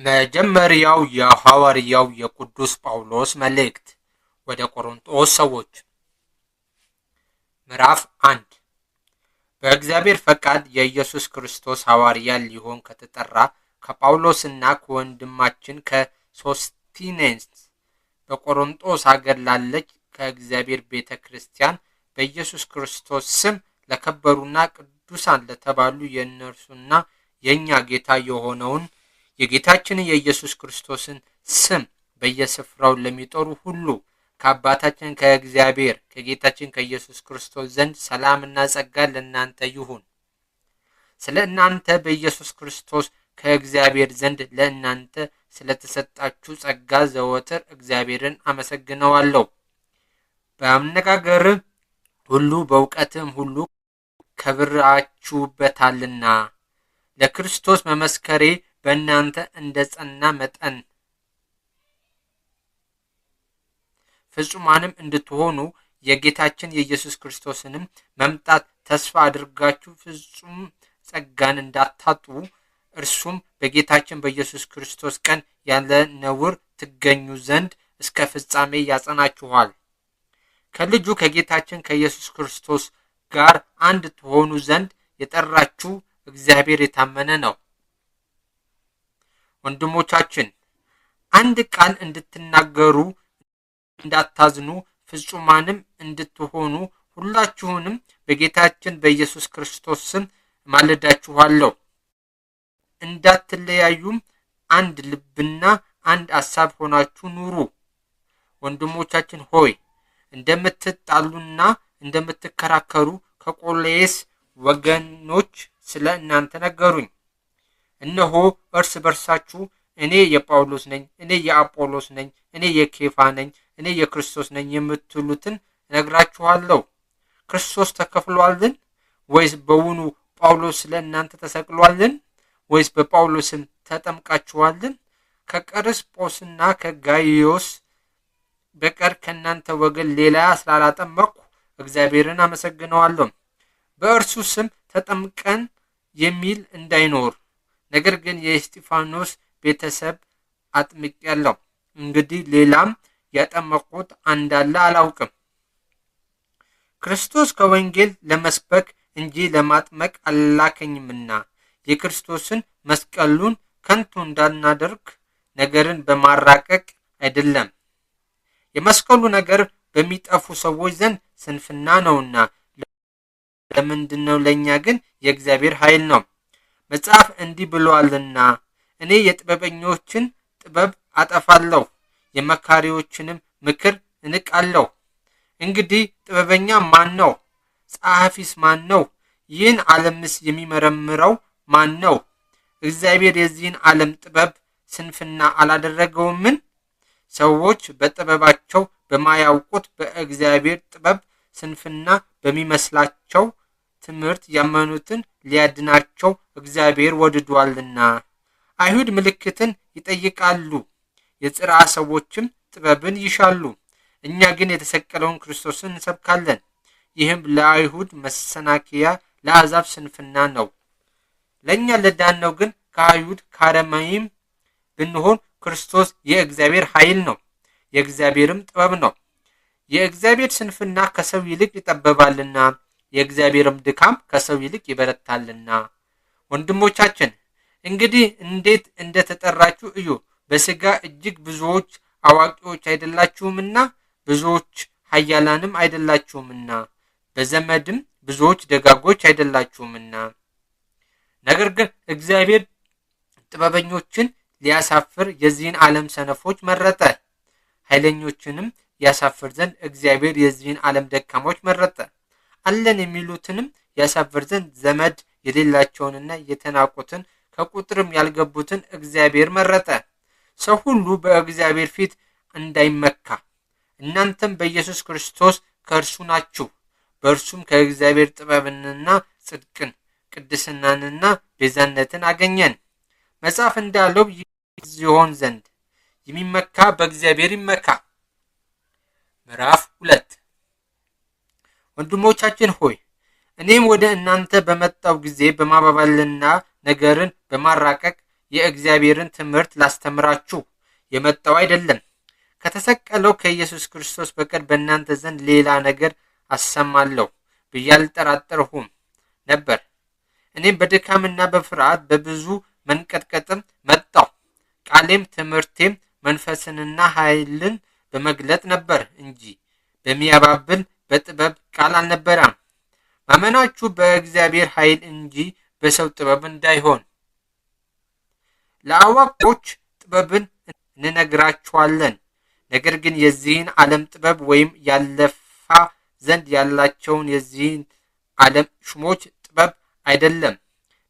መጀመሪያው የሐዋርያው የቅዱስ ጳውሎስ መልእክት ወደ ቆሮንቶስ ሰዎች ምዕራፍ 1። በእግዚአብሔር ፈቃድ የኢየሱስ ክርስቶስ ሐዋርያ ሊሆን ከተጠራ ከጳውሎስና ከወንድማችን ከሶስቴኔስ፣ በቆሮንቶስ አገር ላለች ከእግዚአብሔር ቤተ ክርስቲያን፣ በኢየሱስ ክርስቶስ ስም ለከበሩና ቅዱሳን ለተባሉ፣ የእነርሱና የእኛ ጌታ የሆነውን የጌታችንን የኢየሱስ ክርስቶስን ስም በየስፍራው ለሚጠሩ ሁሉ፣ ከአባታችን ከእግዚአብሔር ከጌታችን ከኢየሱስ ክርስቶስ ዘንድ ሰላምና ጸጋ ለእናንተ ይሁን። ስለ እናንተ በኢየሱስ ክርስቶስ ከእግዚአብሔር ዘንድ ለእናንተ ስለተሰጣችሁ ጸጋ ዘወትር እግዚአብሔርን አመሰግነዋለሁ። በአነጋገር ሁሉ በእውቀትም ሁሉ ከብራችሁበታልና፣ ለክርስቶስ መመስከሬ በእናንተ እንደ ጸና መጠን ፍጹማንም እንድትሆኑ፣ የጌታችን የኢየሱስ ክርስቶስንም መምጣት ተስፋ አድርጋችሁ ፍጹም ጸጋን እንዳታጡ፣ እርሱም በጌታችን በኢየሱስ ክርስቶስ ቀን ያለ ነውር ትገኙ ዘንድ እስከ ፍጻሜ ያጸናችኋል። ከልጁ ከጌታችን ከኢየሱስ ክርስቶስ ጋር አንድ ትሆኑ ዘንድ የጠራችሁ እግዚአብሔር የታመነ ነው። ወንድሞቻችን፣ አንድ ቃል እንድትናገሩ እንዳታዝኑ፣ ፍጹማንም እንድትሆኑ ሁላችሁንም በጌታችን በኢየሱስ ክርስቶስ ስም እማልዳችኋለሁ። እንዳትለያዩም አንድ ልብና አንድ አሳብ ሆናችሁ ኑሩ። ወንድሞቻችን ሆይ፣ እንደምትጣሉና እንደምትከራከሩ ከቆሎሴ ወገኖች ስለ እናንተ ነገሩኝ። እነሆ እርስ በርሳችሁ እኔ የጳውሎስ ነኝ፣ እኔ የአጶሎስ ነኝ፣ እኔ የኬፋ ነኝ፣ እኔ የክርስቶስ ነኝ የምትሉትን እነግራችኋለሁ። ክርስቶስ ተከፍሏልን? ወይስ በውኑ ጳውሎስ ስለ እናንተ ተሰቅሏልን? ወይስ በጳውሎስም ተጠምቃችኋልን? ከቀርስጶስና ከጋይዮስ በቀር ከእናንተ ወገን ሌላ ስላላጠመቅሁ እግዚአብሔርን አመሰግነዋለሁ። በእርሱ ስም ተጠምቀን የሚል እንዳይኖር፣ ነገር ግን የእስጢፋኖስ ቤተሰብ አጥምቄአለሁ። እንግዲህ ሌላም ያጠመቁት እንዳለ አላውቅም። ክርስቶስ ከወንጌል ለመስበክ እንጂ ለማጥመቅ አልላከኝምና፣ የክርስቶስን መስቀሉን ከንቱ እንዳናደርግ ነገርን በማራቀቅ አይደለም። የመስቀሉ ነገር በሚጠፉ ሰዎች ዘንድ ስንፍና ነውና፣ ለምንድነው? ለእኛ ግን የእግዚአብሔር ኃይል ነው። መጽሐፍ እንዲህ ብሎአልና፣ እኔ የጥበበኞችን ጥበብ አጠፋለሁ፣ የመካሪዎችንም ምክር እንቃለሁ። እንግዲህ ጥበበኛ ማን ነው? ጸሐፊስ ማን ነው? ይህን ዓለምስ የሚመረምረው ማን ነው? እግዚአብሔር የዚህን ዓለም ጥበብ ስንፍና አላደረገውምን? ሰዎች በጥበባቸው በማያውቁት በእግዚአብሔር ጥበብ ስንፍና በሚመስላቸው ትምህርት ያመኑትን ሊያድናቸው እግዚአብሔር ወድዷልና። አይሁድ ምልክትን ይጠይቃሉ፣ የጽርዓ ሰዎችም ጥበብን ይሻሉ። እኛ ግን የተሰቀለውን ክርስቶስን እንሰብካለን። ይህም ለአይሁድ መሰናክያ፣ ለአሕዛብ ስንፍና ነው። ለእኛ ለዳነው ግን ከአይሁድ ከአረማዊም ብንሆን ክርስቶስ የእግዚአብሔር ኃይል ነው፣ የእግዚአብሔርም ጥበብ ነው። የእግዚአብሔር ስንፍና ከሰው ይልቅ ይጠበባልና፣ የእግዚአብሔርም ድካም ከሰው ይልቅ ይበረታልና። ወንድሞቻችን፣ እንግዲህ እንዴት እንደተጠራችሁ እዩ። በሥጋ እጅግ ብዙዎች አዋቂዎች አይደላችሁምና፣ ብዙዎች ኃያላንም አይደላችሁምና፣ በዘመድም ብዙዎች ደጋጎች አይደላችሁምና። ነገር ግን እግዚአብሔር ጥበበኞችን ሊያሳፍር የዚህን ዓለም ሰነፎች መረጠ። ኃይለኞችንም ያሳፍር ዘንድ እግዚአብሔር የዚህን ዓለም ደካሞች መረጠ። አለን የሚሉትንም ያሳፍር ዘንድ ዘመድ የሌላቸውንና የተናቁትን ከቁጥርም ያልገቡትን እግዚአብሔር መረጠ። ሰው ሁሉ በእግዚአብሔር ፊት እንዳይመካ። እናንተም በኢየሱስ ክርስቶስ ከእርሱ ናችሁ። በእርሱም ከእግዚአብሔር ጥበብንና ጽድቅን ቅድስናንና ቤዛነትን አገኘን። መጽሐፍ እንዳለው ይሆን ዘንድ የሚመካ በእግዚአብሔር ይመካ። ምዕራፍ 2። ወንድሞቻችን ሆይ፣ እኔም ወደ እናንተ በመጣው ጊዜ በማባበልና ነገርን በማራቀቅ የእግዚአብሔርን ትምህርት ላስተምራችሁ የመጣው አይደለም። ከተሰቀለው ከኢየሱስ ክርስቶስ በቀር በእናንተ ዘንድ ሌላ ነገር አሰማለሁ ብዬ አልጠራጠርሁም ነበር። እኔም በድካምና በፍርሃት በብዙ መንቀጥቀጥም መጣሁ። ቃሌም ትምህርቴም መንፈስንና ኃይልን በመግለጥ ነበር እንጂ በሚያባብል በጥበብ ቃል አልነበረም። ማመናችሁ በእግዚአብሔር ኃይል እንጂ በሰው ጥበብ እንዳይሆን። ለአዋቂዎች ጥበብን እንነግራችኋለን፣ ነገር ግን የዚህን ዓለም ጥበብ ወይም ያለፋ ዘንድ ያላቸውን የዚህን ዓለም ሹሞች ጥበብ አይደለም።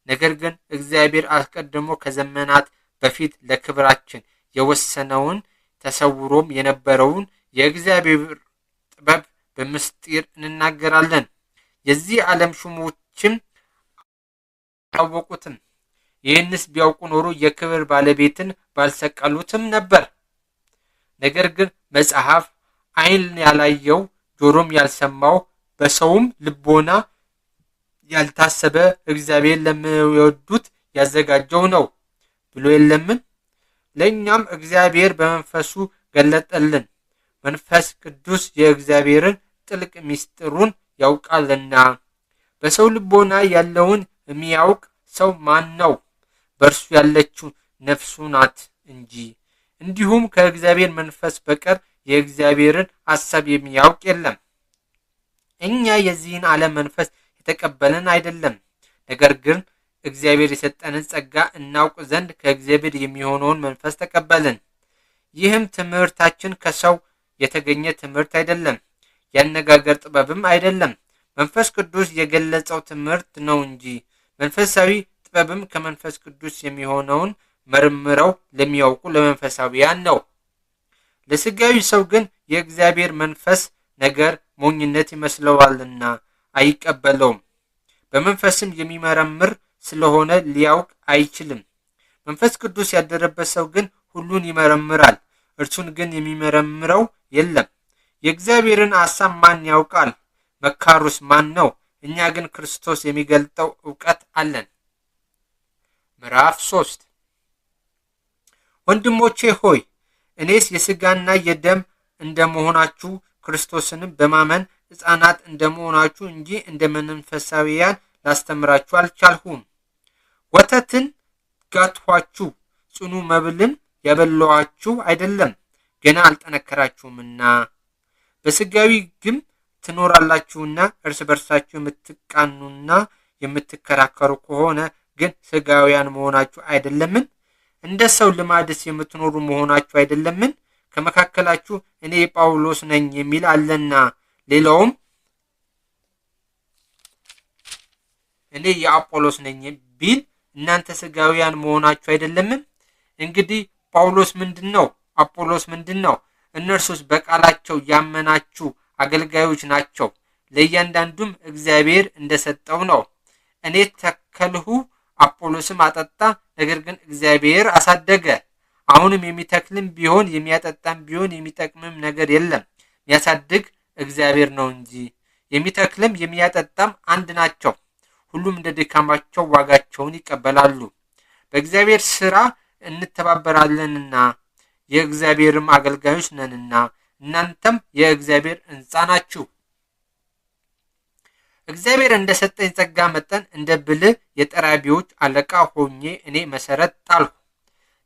ነገር ግን እግዚአብሔር አስቀድሞ ከዘመናት በፊት ለክብራችን የወሰነውን ተሰውሮም የነበረውን የእግዚአብሔር ጥበብ በምስጢር እንናገራለን። የዚህ ዓለም ሹሞችም አላወቁትም። ይህንስ ቢያውቁ ኖሮ የክብር ባለቤትን ባልሰቀሉትም ነበር። ነገር ግን መጽሐፍ ዓይን ያላየው ጆሮም ያልሰማው በሰውም ልቦና ያልታሰበ እግዚአብሔር ለሚወዱት ያዘጋጀው ነው ብሎ የለምን? ለእኛም እግዚአብሔር በመንፈሱ ገለጠልን። መንፈስ ቅዱስ የእግዚአብሔርን ጥልቅ ምስጢሩን ያውቃልና። በሰው ልቦና ያለውን የሚያውቅ ሰው ማን ነው? በእርሱ ያለችው ነፍሱ ናት እንጂ። እንዲሁም ከእግዚአብሔር መንፈስ በቀር የእግዚአብሔርን ሐሳብ የሚያውቅ የለም። እኛ የዚህን ዓለም መንፈስ የተቀበልን አይደለም፣ ነገር ግን እግዚአብሔር የሰጠንን ጸጋ እናውቅ ዘንድ ከእግዚአብሔር የሚሆነውን መንፈስ ተቀበልን። ይህም ትምህርታችን ከሰው የተገኘ ትምህርት አይደለም፣ ያነጋገር ጥበብም አይደለም፣ መንፈስ ቅዱስ የገለጸው ትምህርት ነው እንጂ። መንፈሳዊ ጥበብም ከመንፈስ ቅዱስ የሚሆነውን መርምረው ለሚያውቁ ለመንፈሳዊያን ነው። ለሥጋዊ ሰው ግን የእግዚአብሔር መንፈስ ነገር ሞኝነት ይመስለዋልና አይቀበለውም። በመንፈስም የሚመረምር ስለሆነ ሊያውቅ አይችልም። መንፈስ ቅዱስ ያደረበት ሰው ግን ሁሉን ይመረምራል፣ እርሱን ግን የሚመረምረው የለም። የእግዚአብሔርን ሐሳብ ማን ያውቃል? መካሩስ ማን ነው? እኛ ግን ክርስቶስ የሚገልጠው እውቀት አለን። ምዕራፍ 3። ወንድሞቼ ሆይ፣ እኔስ የሥጋና የደም እንደመሆናችሁ ክርስቶስንም በማመን ሕፃናት እንደመሆናችሁ እንጂ እንደ መንፈሳዊያን ላስተምራችሁ አልቻልሁም። ወተትን ጋትኋችሁ፣ ጽኑ መብልን ያበላኋችሁ አይደለም፣ ገና አልጠነከራችሁምና። በሥጋዊ ግም ትኖራላችሁና እርስ በርሳችሁ የምትቃኑና የምትከራከሩ ከሆነ ግን ሥጋውያን መሆናችሁ አይደለምን? እንደ ሰው ልማድስ የምትኖሩ መሆናችሁ አይደለምን? ከመካከላችሁ እኔ የጳውሎስ ነኝ የሚል አለና፣ ሌላውም እኔ የአጶሎስ ነኝ ቢል እናንተ ሥጋውያን መሆናችሁ አይደለምን? እንግዲህ ጳውሎስ ምንድን ነው? አጶሎስ ምንድን ነው? እነርሱስ በቃላቸው ያመናችሁ አገልጋዮች ናቸው። ለእያንዳንዱም እግዚአብሔር እንደሰጠው ነው። እኔ ተከልሁ፣ አጶሎስም አጠጣ፣ ነገር ግን እግዚአብሔር አሳደገ። አሁንም የሚተክልም ቢሆን የሚያጠጣም ቢሆን የሚጠቅምም ነገር የለም፣ የሚያሳድግ እግዚአብሔር ነው እንጂ። የሚተክልም የሚያጠጣም አንድ ናቸው። ሁሉም እንደ ድካማቸው ዋጋቸውን ይቀበላሉ። በእግዚአብሔር ሥራ እንተባበራለንና የእግዚአብሔርም አገልጋዮች ነንና፣ እናንተም የእግዚአብሔር ሕንጻ ናችሁ። እግዚአብሔር እንደ ሰጠኝ ጸጋ መጠን እንደ ብልህ የጠራቢዎች አለቃ ሆኜ እኔ መሰረት ጣልሁ፣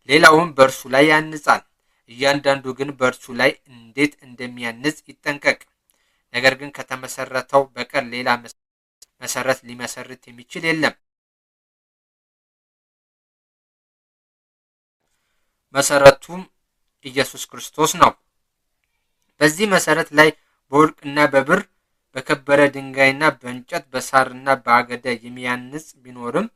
ሌላውም በእርሱ ላይ ያንጻል። እያንዳንዱ ግን በእርሱ ላይ እንዴት እንደሚያንጽ ይጠንቀቅ። ነገር ግን ከተመሰረተው በቀር ሌላ መሰረት ሊመሰርት የሚችል የለም። መሰረቱም ኢየሱስ ክርስቶስ ነው። በዚህ መሰረት ላይ በወርቅና በብር በከበረ ድንጋይና በእንጨት በሳርና በአገዳ የሚያንጽ ቢኖርም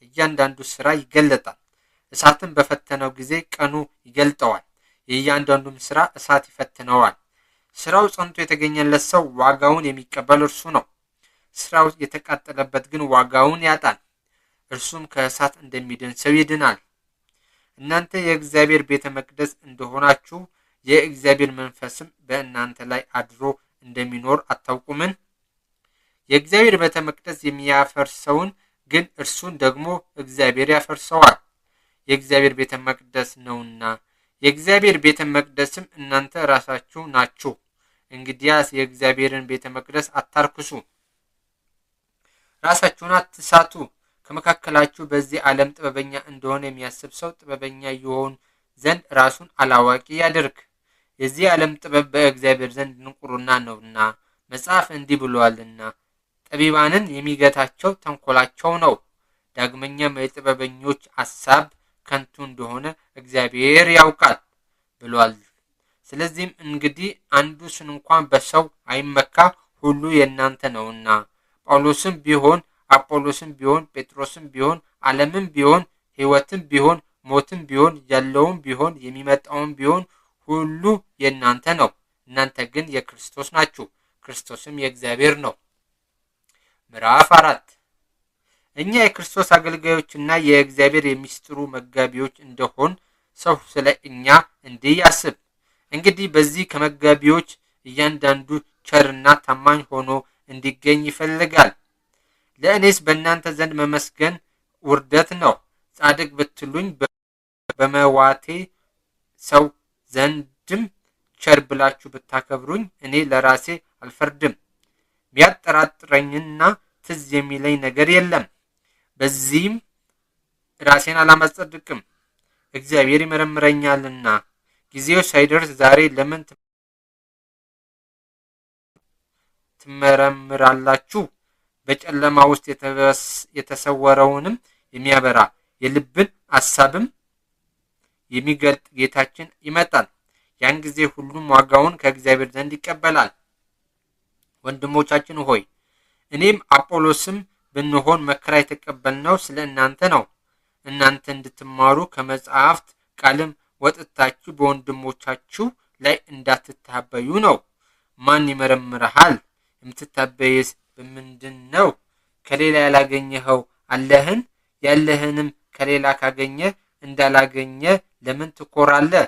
እያንዳንዱ ስራ ይገለጣል። እሳትን በፈተነው ጊዜ ቀኑ ይገልጠዋል። የእያንዳንዱም ስራ እሳት ይፈትነዋል። ስራው ጸንቶ የተገኘለት ሰው ዋጋውን የሚቀበል እርሱ ነው። ስራው የተቃጠለበት ግን ዋጋውን ያጣል። እርሱም ከእሳት እንደሚድን ሰው ይድናል። እናንተ የእግዚአብሔር ቤተ መቅደስ እንደሆናችሁ የእግዚአብሔር መንፈስም በእናንተ ላይ አድሮ እንደሚኖር አታውቁምን? የእግዚአብሔር ቤተ መቅደስ የሚያፈርሰውን ግን እርሱን ደግሞ እግዚአብሔር ያፈርሰዋል፣ የእግዚአብሔር ቤተ መቅደስ ነውና። የእግዚአብሔር ቤተ መቅደስም እናንተ ራሳችሁ ናችሁ። እንግዲያስ የእግዚአብሔርን ቤተ መቅደስ አታርክሱ፣ ራሳችሁን አትሳቱ። ከመካከላችሁ በዚህ ዓለም ጥበበኛ እንደሆነ የሚያስብ ሰው ጥበበኛ ይሆን ዘንድ ራሱን አላዋቂ ያድርግ። የዚህ ዓለም ጥበብ በእግዚአብሔር ዘንድ ድንቁርና ነውና፣ መጽሐፍ እንዲህ ብሎአልና ጠቢባንን የሚገታቸው ተንኮላቸው ነው። ዳግመኛም የጥበበኞች አሳብ ከንቱ እንደሆነ እግዚአብሔር ያውቃል ብሏል። ስለዚህም እንግዲህ አንዱ ስንኳን በሰው አይመካ፣ ሁሉ የእናንተ ነውና። ጳውሎስም ቢሆን አጶሎስም ቢሆን ጴጥሮስም ቢሆን ዓለምም ቢሆን ሕይወትም ቢሆን ሞትም ቢሆን ያለውም ቢሆን የሚመጣውም ቢሆን ሁሉ የእናንተ ነው። እናንተ ግን የክርስቶስ ናችሁ፣ ክርስቶስም የእግዚአብሔር ነው። ምዕራፍ 4። እኛ የክርስቶስ አገልጋዮችና የእግዚአብሔር የሚስጥሩ መጋቢዎች እንደሆን ሰው ስለ እኛ እንዲህ ያስብ። እንግዲህ በዚህ ከመጋቢዎች እያንዳንዱ ቸርና ታማኝ ሆኖ እንዲገኝ ይፈልጋል። ለእኔስ በእናንተ ዘንድ መመስገን ውርደት ነው። ጻድቅ ብትሉኝ በመዋቴ ሰው ዘንድም ቸር ብላችሁ ብታከብሩኝ እኔ ለራሴ አልፈርድም። ቢያጠራጥረኝና ትዝ የሚለኝ ነገር የለም። በዚህም ራሴን አላመጸድቅም፣ እግዚአብሔር ይመረምረኛልና። ጊዜው ሳይደርስ ዛሬ ለምን ትመረምራላችሁ? በጨለማ ውስጥ የተሰወረውንም የሚያበራ የልብን አሳብም የሚገልጥ ጌታችን ይመጣል። ያን ጊዜ ሁሉም ዋጋውን ከእግዚአብሔር ዘንድ ይቀበላል። ወንድሞቻችን ሆይ፣ እኔም አጶሎስም ብንሆን መከራ የተቀበልነው ስለ እናንተ ነው። እናንተ እንድትማሩ ከመጽሐፍት ቃልም ወጥታችሁ በወንድሞቻችሁ ላይ እንዳትታበዩ ነው። ማን ይመረምርሃል? የምትታበይስ በምንድን ነው? ከሌላ ያላገኘኸው አለህን? ያለህንም ከሌላ ካገኘ እንዳላገኘ ለምን ትኮራለህ?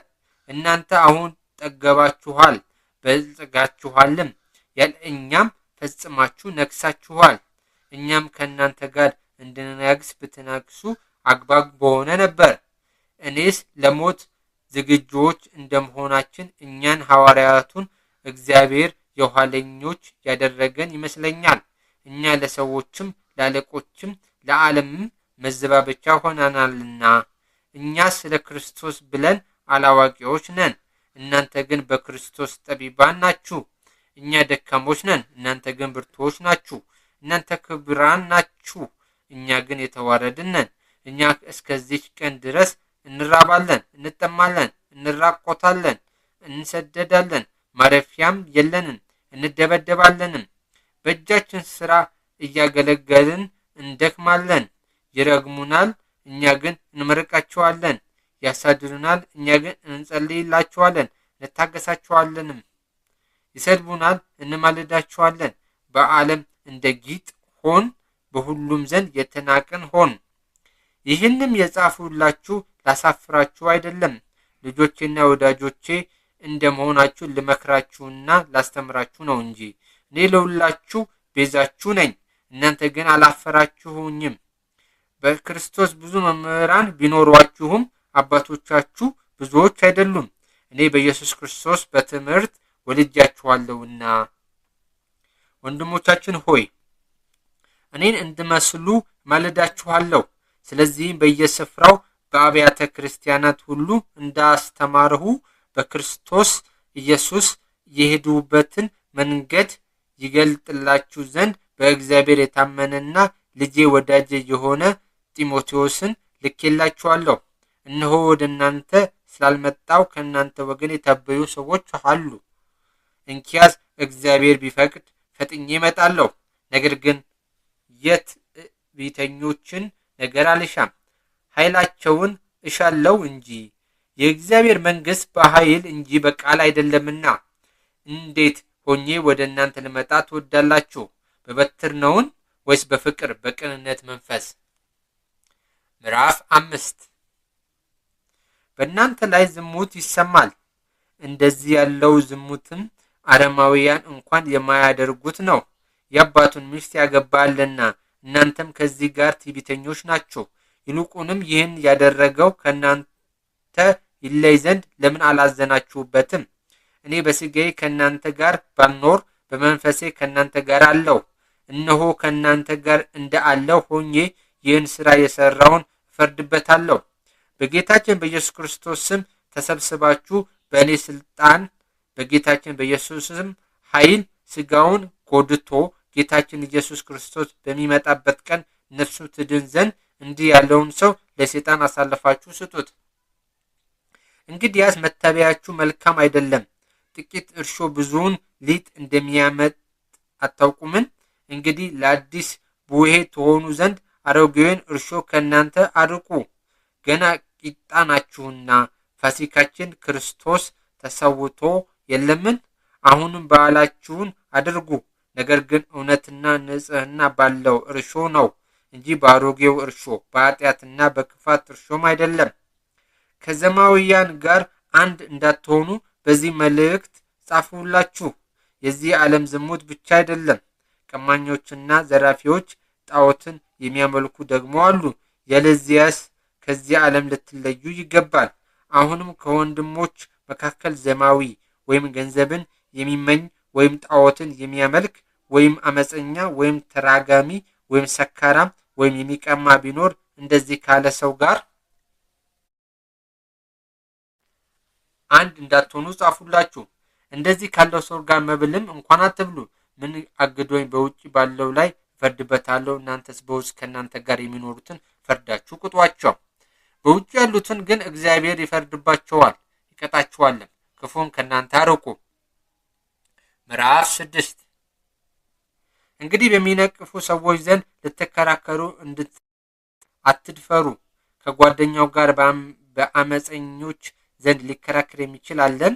እናንተ አሁን ጠገባችኋል፣ በልጽጋችኋልም፣ ያለ እኛም ፈጽማችሁ ነግሳችኋል። እኛም ከእናንተ ጋር እንድንነግስ ብትነግሱ አግባብ በሆነ ነበር። እኔስ ለሞት ዝግጁዎች እንደመሆናችን እኛን ሐዋርያቱን እግዚአብሔር የኋለኞች ያደረገን ይመስለኛል። እኛ ለሰዎችም ለአለቆችም ለዓለምም መዘባበቻ ሆነናልና። እኛ ስለ ክርስቶስ ብለን አላዋቂዎች ነን፣ እናንተ ግን በክርስቶስ ጠቢባን ናችሁ። እኛ ደካሞች ነን፣ እናንተ ግን ብርቱዎች ናችሁ። እናንተ ክቡራን ናችሁ፣ እኛ ግን የተዋረድን ነን። እኛ እስከዚች ቀን ድረስ እንራባለን፣ እንጠማለን፣ እንራቆታለን፣ እንሰደዳለን፣ ማረፊያም የለንም፣ እንደበደባለንም። በእጃችን ሥራ እያገለገልን እንደክማለን። ይረግሙናል፣ እኛ ግን እንመርቃቸዋለን። ያሳድዱናል፣ እኛ ግን እንጸልይላቸዋለን፣ እንታገሳቸዋለንም። ይሰድቡናል፣ እንማልዳቸዋለን። በዓለም እንደ ጊጥ ሆን፣ በሁሉም ዘንድ የተናቅን ሆን። ይህንም የጻፉላችሁ ላሳፍራችሁ አይደለም፣ ልጆቼና ወዳጆቼ እንደመሆናችሁ ልመክራችሁና ላስተምራችሁ ነው እንጂ። እኔ ለሁላችሁ ቤዛችሁ ነኝ፣ እናንተ ግን አላፈራችሁኝም። በክርስቶስ ብዙ መምህራን ቢኖሯችሁም አባቶቻችሁ ብዙዎች አይደሉም። እኔ በኢየሱስ ክርስቶስ በትምህርት ወልጃችኋለሁና። ወንድሞቻችን ሆይ፣ እኔን እንድመስሉ ማልዳችኋለሁ። ስለዚህም በየስፍራው በአብያተ ክርስቲያናት ሁሉ እንዳስተማርሁ በክርስቶስ ኢየሱስ የሄዱበትን መንገድ ይገልጥላችሁ ዘንድ በእግዚአብሔር የታመነና ልጄ ወዳጄ የሆነ ጢሞቴዎስን ልኬላችኋለሁ። እነሆ ወደ እናንተ ስላልመጣው ከእናንተ ወገን የታበዩ ሰዎች አሉ። እንኪያስ እግዚአብሔር ቢፈቅድ ፈጥኜ እመጣለሁ። ነገር ግን የትዕቢተኞችን ነገር አልሻም፣ ኃይላቸውን እሻለው እንጂ። የእግዚአብሔር መንግሥት በኃይል እንጂ በቃል አይደለምና። እንዴት ሆኜ ወደ እናንተ ልመጣ ትወዳላችሁ? በበትር ነውን? ወይስ በፍቅር በቅንነት መንፈስ? ምዕራፍ 5። በእናንተ ላይ ዝሙት ይሰማል። እንደዚህ ያለው ዝሙትም አረማውያን እንኳን የማያደርጉት ነው። የአባቱን ሚስት ያገባልና፣ እናንተም ከዚህ ጋር ትዕቢተኞች ናችሁ። ይልቁንም ይህን ያደረገው ከእናንተ ይለይ ዘንድ ለምን አላዘናችሁበትም? እኔ በሥጋዬ ከእናንተ ጋር ባልኖር በመንፈሴ ከእናንተ ጋር አለሁ። እነሆ ከእናንተ ጋር እንደ አለሁ ሆኜ ይህን ሥራ የሠራውን እፈርድበታለሁ። በጌታችን በኢየሱስ ክርስቶስ ስም ተሰብስባችሁ በእኔ ሥልጣን በጌታችን በኢየሱስ ስም ኃይል ሥጋውን ጎድቶ ጌታችን ኢየሱስ ክርስቶስ በሚመጣበት ቀን ነፍሱ ትድን ዘንድ እንዲህ ያለውን ሰው ለሰይጣን አሳልፋችሁ ስጡት። እንግዲያስ መታበያችሁ መልካም አይደለም። ጥቂት እርሾ ብዙውን ሊጥ እንደሚያመጥ አታውቁምን? እንግዲህ ለአዲስ ቡሄ ትሆኑ ዘንድ አሮጌውን እርሾ ከእናንተ አርቁ። ገና ቂጣ ናችሁና፣ ፋሲካችን ክርስቶስ ተሰውቶ የለምን? አሁንም በዓላችሁን አድርጉ፣ ነገር ግን እውነትና ንጽሕና ባለው እርሾ ነው እንጂ በአሮጌው እርሾ በኃጢአትና በክፋት እርሾም አይደለም። ከዘማውያን ጋር አንድ እንዳትሆኑ በዚህ መልእክት ጻፍሁላችሁ። የዚህ ዓለም ዝሙት ብቻ አይደለም፣ ቀማኞችና ዘራፊዎች፣ ጣዖትን የሚያመልኩ ደግሞ አሉ። ያለዚያስ ከዚህ ዓለም ልትለዩ ይገባል። አሁንም ከወንድሞች መካከል ዘማዊ ወይም ገንዘብን የሚመኝ ወይም ጣዖትን የሚያመልክ ወይም አመፀኛ ወይም ተራጋሚ ወይም ሰካራም ወይም የሚቀማ ቢኖር እንደዚህ ካለ ሰው ጋር አንድ እንዳትሆኑ ጻፉላችሁ። እንደዚህ ካለው ሰው ጋር መብልም እንኳን አትብሉ። ምን አግዶኝ በውጭ ባለው ላይ እፈርድበታለሁ? እናንተስ በውስጥ ከእናንተ ጋር የሚኖሩትን ፈርዳችሁ ቅጧቸው። በውጭ ያሉትን ግን እግዚአብሔር ይፈርድባቸዋል ይቀጣቸዋልም። ክፉን ከእናንተ አርቁ። ምዕራፍ 6። እንግዲህ በሚነቅፉ ሰዎች ዘንድ ልትከራከሩ አትድፈሩ። ከጓደኛው ጋር በአመፀኞች ዘንድ ሊከራከር የሚችል አለን?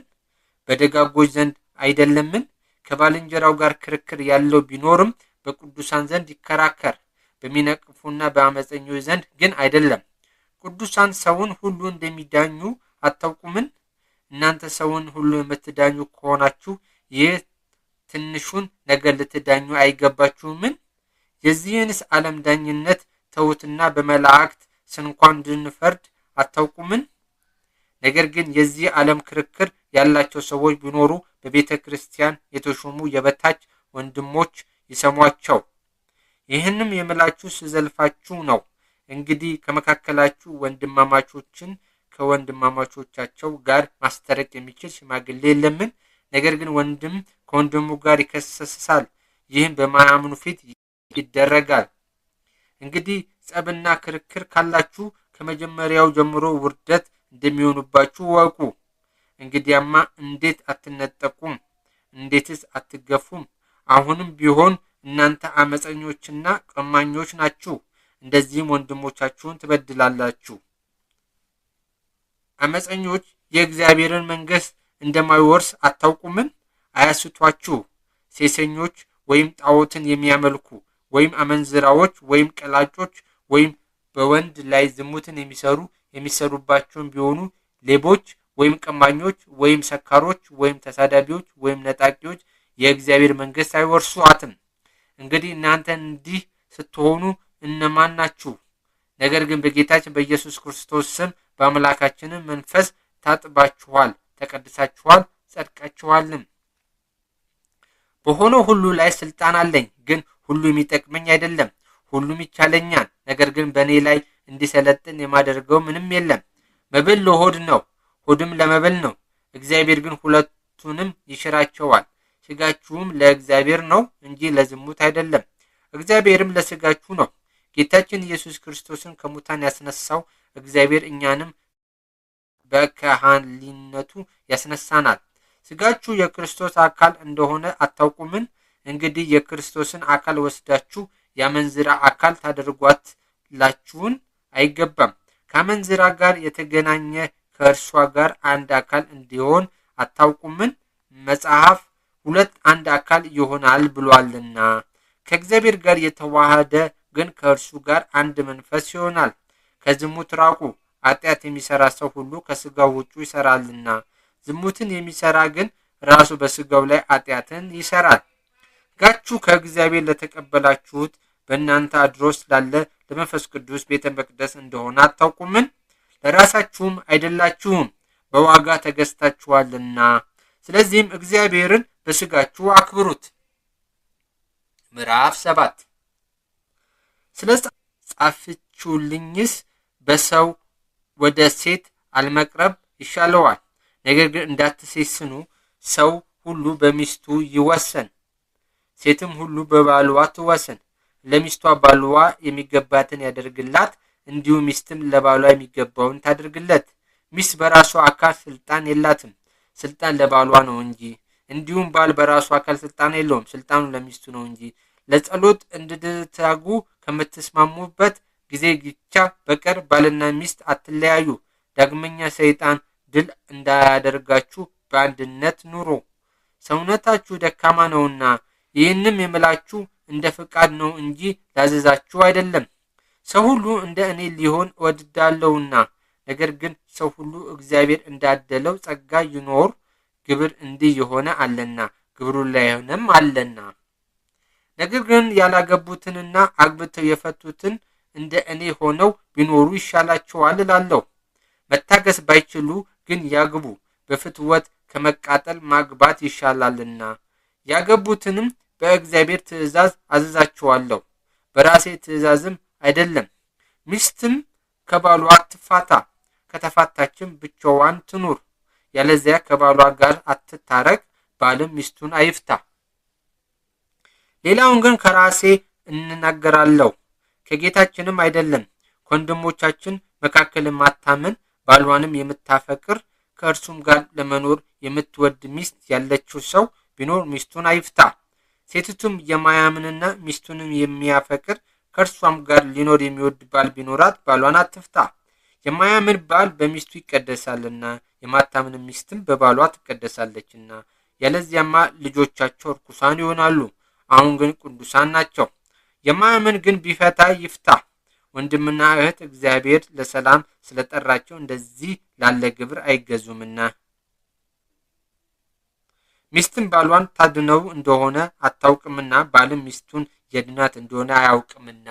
በደጋጎች ዘንድ አይደለምን? ከባልንጀራው ጋር ክርክር ያለው ቢኖርም በቅዱሳን ዘንድ ይከራከር፣ በሚነቅፉና በአመፀኞች ዘንድ ግን አይደለም። ቅዱሳን ሰውን ሁሉ እንደሚዳኙ አታውቁምን? እናንተ ሰውን ሁሉ የምትዳኙ ከሆናችሁ ይህ ትንሹን ነገር ልትዳኙ አይገባችሁምን? የዚህንስ ዓለም ዳኝነት ተዉትና በመላእክት ስንኳን እንድንፈርድ አታውቁምን? ነገር ግን የዚህ ዓለም ክርክር ያላቸው ሰዎች ቢኖሩ በቤተ ክርስቲያን የተሾሙ የበታች ወንድሞች ይሰሟቸው። ይህንም የምላችሁ ስዘልፋችሁ ነው። እንግዲህ ከመካከላችሁ ወንድማማቾችን ከወንድማማቾቻቸው ጋር ማስታረቅ የሚችል ሽማግሌ የለምን? ነገር ግን ወንድም ከወንድሙ ጋር ይከሰሳል፣ ይህም በማያምኑ ፊት ይደረጋል። እንግዲህ ጸብና ክርክር ካላችሁ ከመጀመሪያው ጀምሮ ውርደት እንደሚሆኑባችሁ ወቁ። እንግዲያማ እንዴት አትነጠቁም? እንዴትስ አትገፉም? አሁንም ቢሆን እናንተ አመፀኞችና ቀማኞች ናችሁ፣ እንደዚህም ወንድሞቻችሁን ትበድላላችሁ። አመፀኞች የእግዚአብሔርን መንግሥት እንደማይወርስ አታውቁምን? አያስቷችሁ። ሴሰኞች ወይም ጣዖትን የሚያመልኩ ወይም አመንዝራዎች ወይም ቀላጮች ወይም በወንድ ላይ ዝሙትን የሚሰሩ የሚሰሩባቸውን ቢሆኑ ሌቦች ወይም ቀማኞች ወይም ሰካሮች ወይም ተሳዳቢዎች ወይም ነጣቂዎች የእግዚአብሔር መንግሥት አይወርሱአትም። እንግዲህ እናንተ እንዲህ ስትሆኑ እነማን ናችሁ? ነገር ግን በጌታችን በኢየሱስ ክርስቶስ ስም በአምላካችንም መንፈስ ታጥባችኋል፣ ተቀድሳችኋል፣ ጸድቃችኋልም። በሆነው ሁሉ ላይ ስልጣን አለኝ፣ ግን ሁሉ የሚጠቅመኝ አይደለም። ሁሉም ይቻለኛል፣ ነገር ግን በእኔ ላይ እንዲሰለጥን የማደርገው ምንም የለም። መብል ለሆድ ነው፣ ሆድም ለመብል ነው። እግዚአብሔር ግን ሁለቱንም ይሽራቸዋል። ሥጋችሁም ለእግዚአብሔር ነው እንጂ ለዝሙት አይደለም፣ እግዚአብሔርም ለሥጋችሁ ነው። ጌታችን ኢየሱስ ክርስቶስን ከሙታን ያስነሳው እግዚአብሔር እኛንም በከሃሊነቱ ያስነሳናል። ሥጋችሁ የክርስቶስ አካል እንደሆነ አታውቁምን? እንግዲህ የክርስቶስን አካል ወስዳችሁ የአመንዝራ አካል ታደርጓትላችሁን? አይገባም። ከአመንዝራ ጋር የተገናኘ ከእርሷ ጋር አንድ አካል እንዲሆን አታውቁምን? መጽሐፍ ሁለት አንድ አካል ይሆናል ብሏልና። ከእግዚአብሔር ጋር የተዋሃደ ግን ከእርሱ ጋር አንድ መንፈስ ይሆናል። ከዝሙት ራቁ። ኃጢአት የሚሰራ ሰው ሁሉ ከሥጋው ውጩ ይሰራልና፣ ዝሙትን የሚሰራ ግን ራሱ በሥጋው ላይ ኃጢአትን ይሰራል። ሥጋችሁ ከእግዚአብሔር ለተቀበላችሁት በእናንተ አድሮ ስላለ ለመንፈስ ቅዱስ ቤተ መቅደስ እንደሆነ አታውቁምን? ለራሳችሁም አይደላችሁም፣ በዋጋ ተገዝታችኋልና። ስለዚህም እግዚአብሔርን በሥጋችሁ አክብሩት። ምዕራፍ 7። ስለ ጻፍችሁልኝስ በሰው ወደ ሴት አለመቅረብ ይሻለዋል። ነገር ግን እንዳትሴስኑ ሰው ሁሉ በሚስቱ ይወሰን፣ ሴትም ሁሉ በባልዋ ትወሰን። ለሚስቷ ባልዋ የሚገባትን ያደርግላት፣ እንዲሁ ሚስትም ለባሏ የሚገባውን ታደርግለት። ሚስት በራሷ አካል ስልጣን የላትም፣ ስልጣን ለባሏ ነው እንጂ። እንዲሁም ባል በራሱ አካል ስልጣን የለውም፣ ስልጣኑ ለሚስቱ ነው እንጂ። ለጸሎት እንድትተጉ ከምትስማሙበት ጊዜ ብቻ በቀር ባልና ሚስት አትለያዩ። ዳግመኛ ሰይጣን ድል እንዳያደርጋችሁ በአንድነት ኑሩ። ሰውነታችሁ ደካማ ነውና፣ ይህንም የምላችሁ እንደ ፈቃድ ነው እንጂ ላዘዛችሁ አይደለም። ሰው ሁሉ እንደ እኔ ሊሆን እወድዳለሁና፣ ነገር ግን ሰው ሁሉ እግዚአብሔር እንዳደለው ጸጋ ይኖር። ግብር እንዲህ የሆነ አለና፣ ግብሩ ላይሆነም አለና። ነገር ግን ያላገቡትንና አግብተው የፈቱትን እንደ እኔ ሆነው ቢኖሩ ይሻላቸዋል እላለሁ። መታገስ ባይችሉ ግን ያግቡ፣ በፍትወት ከመቃጠል ማግባት ይሻላልና። ያገቡትንም በእግዚአብሔር ትእዛዝ አዘዛቸዋለሁ፣ በራሴ ትእዛዝም አይደለም። ሚስትም ከባሏ አትፋታ፣ ከተፋታችም ብቻዋን ትኑር። ያለዚያ ከባሏ ጋር አትታረቅ፣ ባልም ሚስቱን አይፍታ። ሌላውን ግን ከራሴ እንናገራለሁ፣ ከጌታችንም አይደለም። ከወንድሞቻችን መካከል የማታምን ባሏንም የምታፈቅር ከእርሱም ጋር ለመኖር የምትወድ ሚስት ያለችው ሰው ቢኖር ሚስቱን አይፍታ። ሴቲቱም የማያምንና ሚስቱንም የሚያፈቅር ከእርሷም ጋር ሊኖር የሚወድ ባል ቢኖራት ባሏን አትፍታ። የማያምን ባል በሚስቱ ይቀደሳልና፣ የማታምን ሚስትም በባሏ ትቀደሳለችና። ያለዚያማ ልጆቻቸው ርኩሳን ይሆናሉ፣ አሁን ግን ቅዱሳን ናቸው። የማያምን ግን ቢፈታ ይፍታ። ወንድምና እህት እግዚአብሔር ለሰላም ስለጠራቸው እንደዚህ ላለ ግብር አይገዙምና። ሚስትም ባሏን ታድነው እንደሆነ አታውቅምና፣ ባልም ሚስቱን የድናት እንደሆነ አያውቅምና።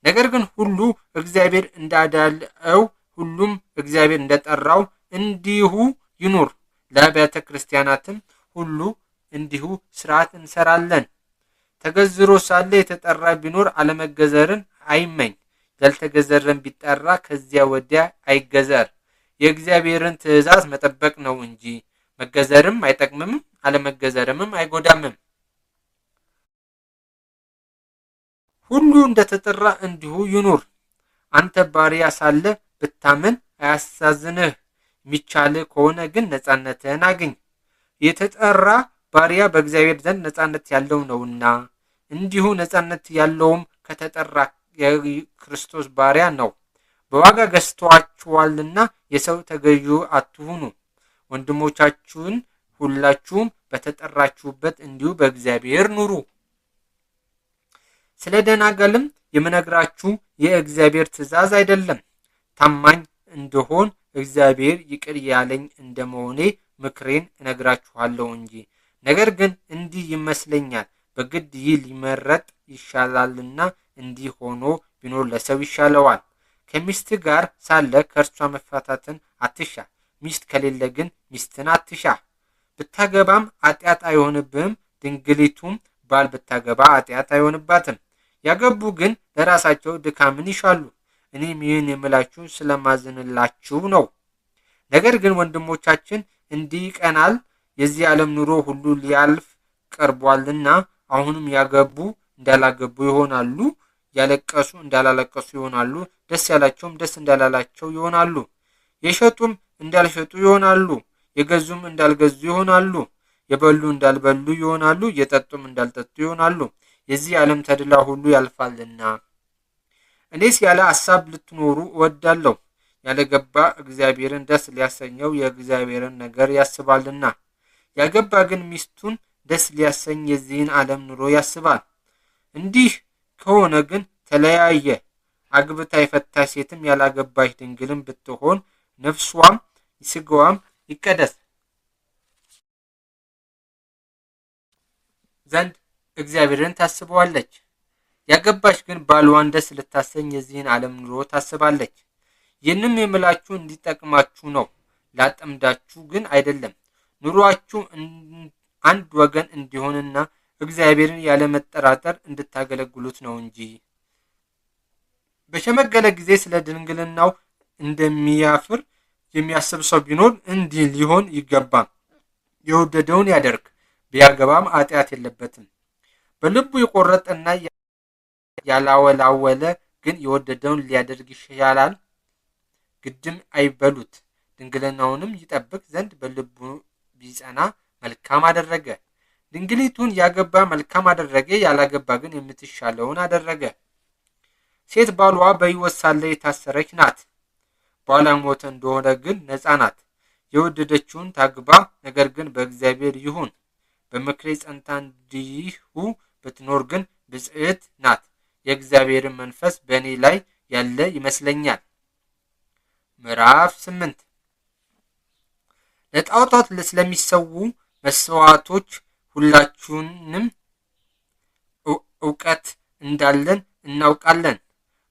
ነገር ግን ሁሉ እግዚአብሔር እንዳዳለው ሁሉም እግዚአብሔር እንደጠራው እንዲሁ ይኑር። ለአብያተ ክርስቲያናትም ሁሉ እንዲሁ ሥርዓት እንሰራለን። ተገዝሮ ሳለ የተጠራ ቢኖር አለመገዘርን አይመኝ። ያልተገዘረን ቢጠራ ከዚያ ወዲያ አይገዘር። የእግዚአብሔርን ትእዛዝ መጠበቅ ነው እንጂ መገዘርም አይጠቅምም፣ አለመገዘርምም አይጎዳምም። ሁሉ እንደተጠራ እንዲሁ ይኑር። አንተ ባሪያ ሳለ ብታምን አያሳዝንህ። የሚቻልህ ከሆነ ግን ነጻነትህን አግኝ። የተጠራ ባሪያ በእግዚአብሔር ዘንድ ነጻነት ያለው ነውና፣ እንዲሁ ነጻነት ያለውም ከተጠራ የክርስቶስ ባሪያ ነው። በዋጋ ገዝቷችኋልና የሰው ተገዢ አትሁኑ። ወንድሞቻችሁን ሁላችሁም በተጠራችሁበት እንዲሁ በእግዚአብሔር ኑሩ። ስለ ደናገልም የምነግራችሁ የእግዚአብሔር ትእዛዝ አይደለም፣ ታማኝ እንደሆን እግዚአብሔር ይቅር ያለኝ እንደመሆኔ ምክሬን እነግራችኋለሁ እንጂ። ነገር ግን እንዲህ ይመስለኛል፣ በግድ ይህ ሊመረጥ ይሻላልና እንዲህ ሆኖ ቢኖር ለሰው ይሻለዋል። ከሚስት ጋር ሳለ ከእርሷ መፋታትን አትሻ፣ ሚስት ከሌለ ግን ሚስትን አትሻ። ብታገባም ኃጢአት አይሆንብህም፣ ድንግሊቱም ባል ብታገባ ኃጢአት አይሆንባትም። ያገቡ ግን ለራሳቸው ድካምን ይሻሉ። እኔም ይህን የምላችሁ ስለማዝንላችሁ ነው። ነገር ግን ወንድሞቻችን እንዲህ ይቀናል፣ የዚህ ዓለም ኑሮ ሁሉ ሊያልፍ ቀርቧልና። አሁንም ያገቡ እንዳላገቡ ይሆናሉ፣ ያለቀሱ እንዳላለቀሱ ይሆናሉ፣ ደስ ያላቸውም ደስ እንዳላላቸው ይሆናሉ፣ የሸጡም እንዳልሸጡ ይሆናሉ፣ የገዙም እንዳልገዙ ይሆናሉ፣ የበሉ እንዳልበሉ ይሆናሉ፣ የጠጡም እንዳልጠጡ ይሆናሉ። የዚህ ዓለም ተድላ ሁሉ ያልፋልና። እኔስ ያለ ሐሳብ ልትኖሩ እወዳለሁ። ያለገባ እግዚአብሔርን ደስ ሊያሰኘው የእግዚአብሔርን ነገር ያስባልና። ያገባ ግን ሚስቱን ደስ ሊያሰኝ የዚህን ዓለም ኑሮ ያስባል። እንዲህ ከሆነ ግን ተለያየ። አግብታ የፈታች ሴትም ያላገባች ድንግልም ብትሆን ነፍሷም ስጋዋም ይቀደስ። ዘንድ እግዚአብሔርን ታስበዋለች። ያገባች ግን ባልዋን ደስ ልታሰኝ የዚህን ዓለም ኑሮ ታስባለች። ይህንም የምላችሁ እንዲጠቅማችሁ ነው፣ ላጠምዳችሁ ግን አይደለም። ኑሯችሁ አንድ ወገን እንዲሆንና እግዚአብሔርን ያለመጠራጠር እንድታገለግሉት ነው እንጂ። በሸመገለ ጊዜ ስለ ድንግልናው እንደሚያፍር የሚያስብ ሰው ቢኖር እንዲህ ሊሆን ይገባል። የወደደውን ያደርግ፣ ቢያገባም ኃጢአት የለበትም። በልቡ የቆረጠና ያላወላወለ ግን የወደደውን ሊያደርግ ይሻላል፣ ግድም አይበሉት። ድንግልናውንም ይጠብቅ ዘንድ በልቡ ቢጸና መልካም አደረገ። ድንግሊቱን ያገባ መልካም አደረገ፣ ያላገባ ግን የምትሻለውን አደረገ። ሴት ባሏ በሕይወት ሳለ የታሰረች ናት። ባሏ ሞተ እንደሆነ ግን ነፃ ናት። የወደደችውን ታግባ፣ ነገር ግን በእግዚአብሔር ይሁን። በምክሬ ጸንታ እንዲሁ ብትኖር ግን ብፅዕት ናት። የእግዚአብሔርን መንፈስ በእኔ ላይ ያለ ይመስለኛል። ምዕራፍ 8። ለጣዖታት ስለሚሰዉ መስዋዕቶች ሁላችንም እውቀት እንዳለን እናውቃለን።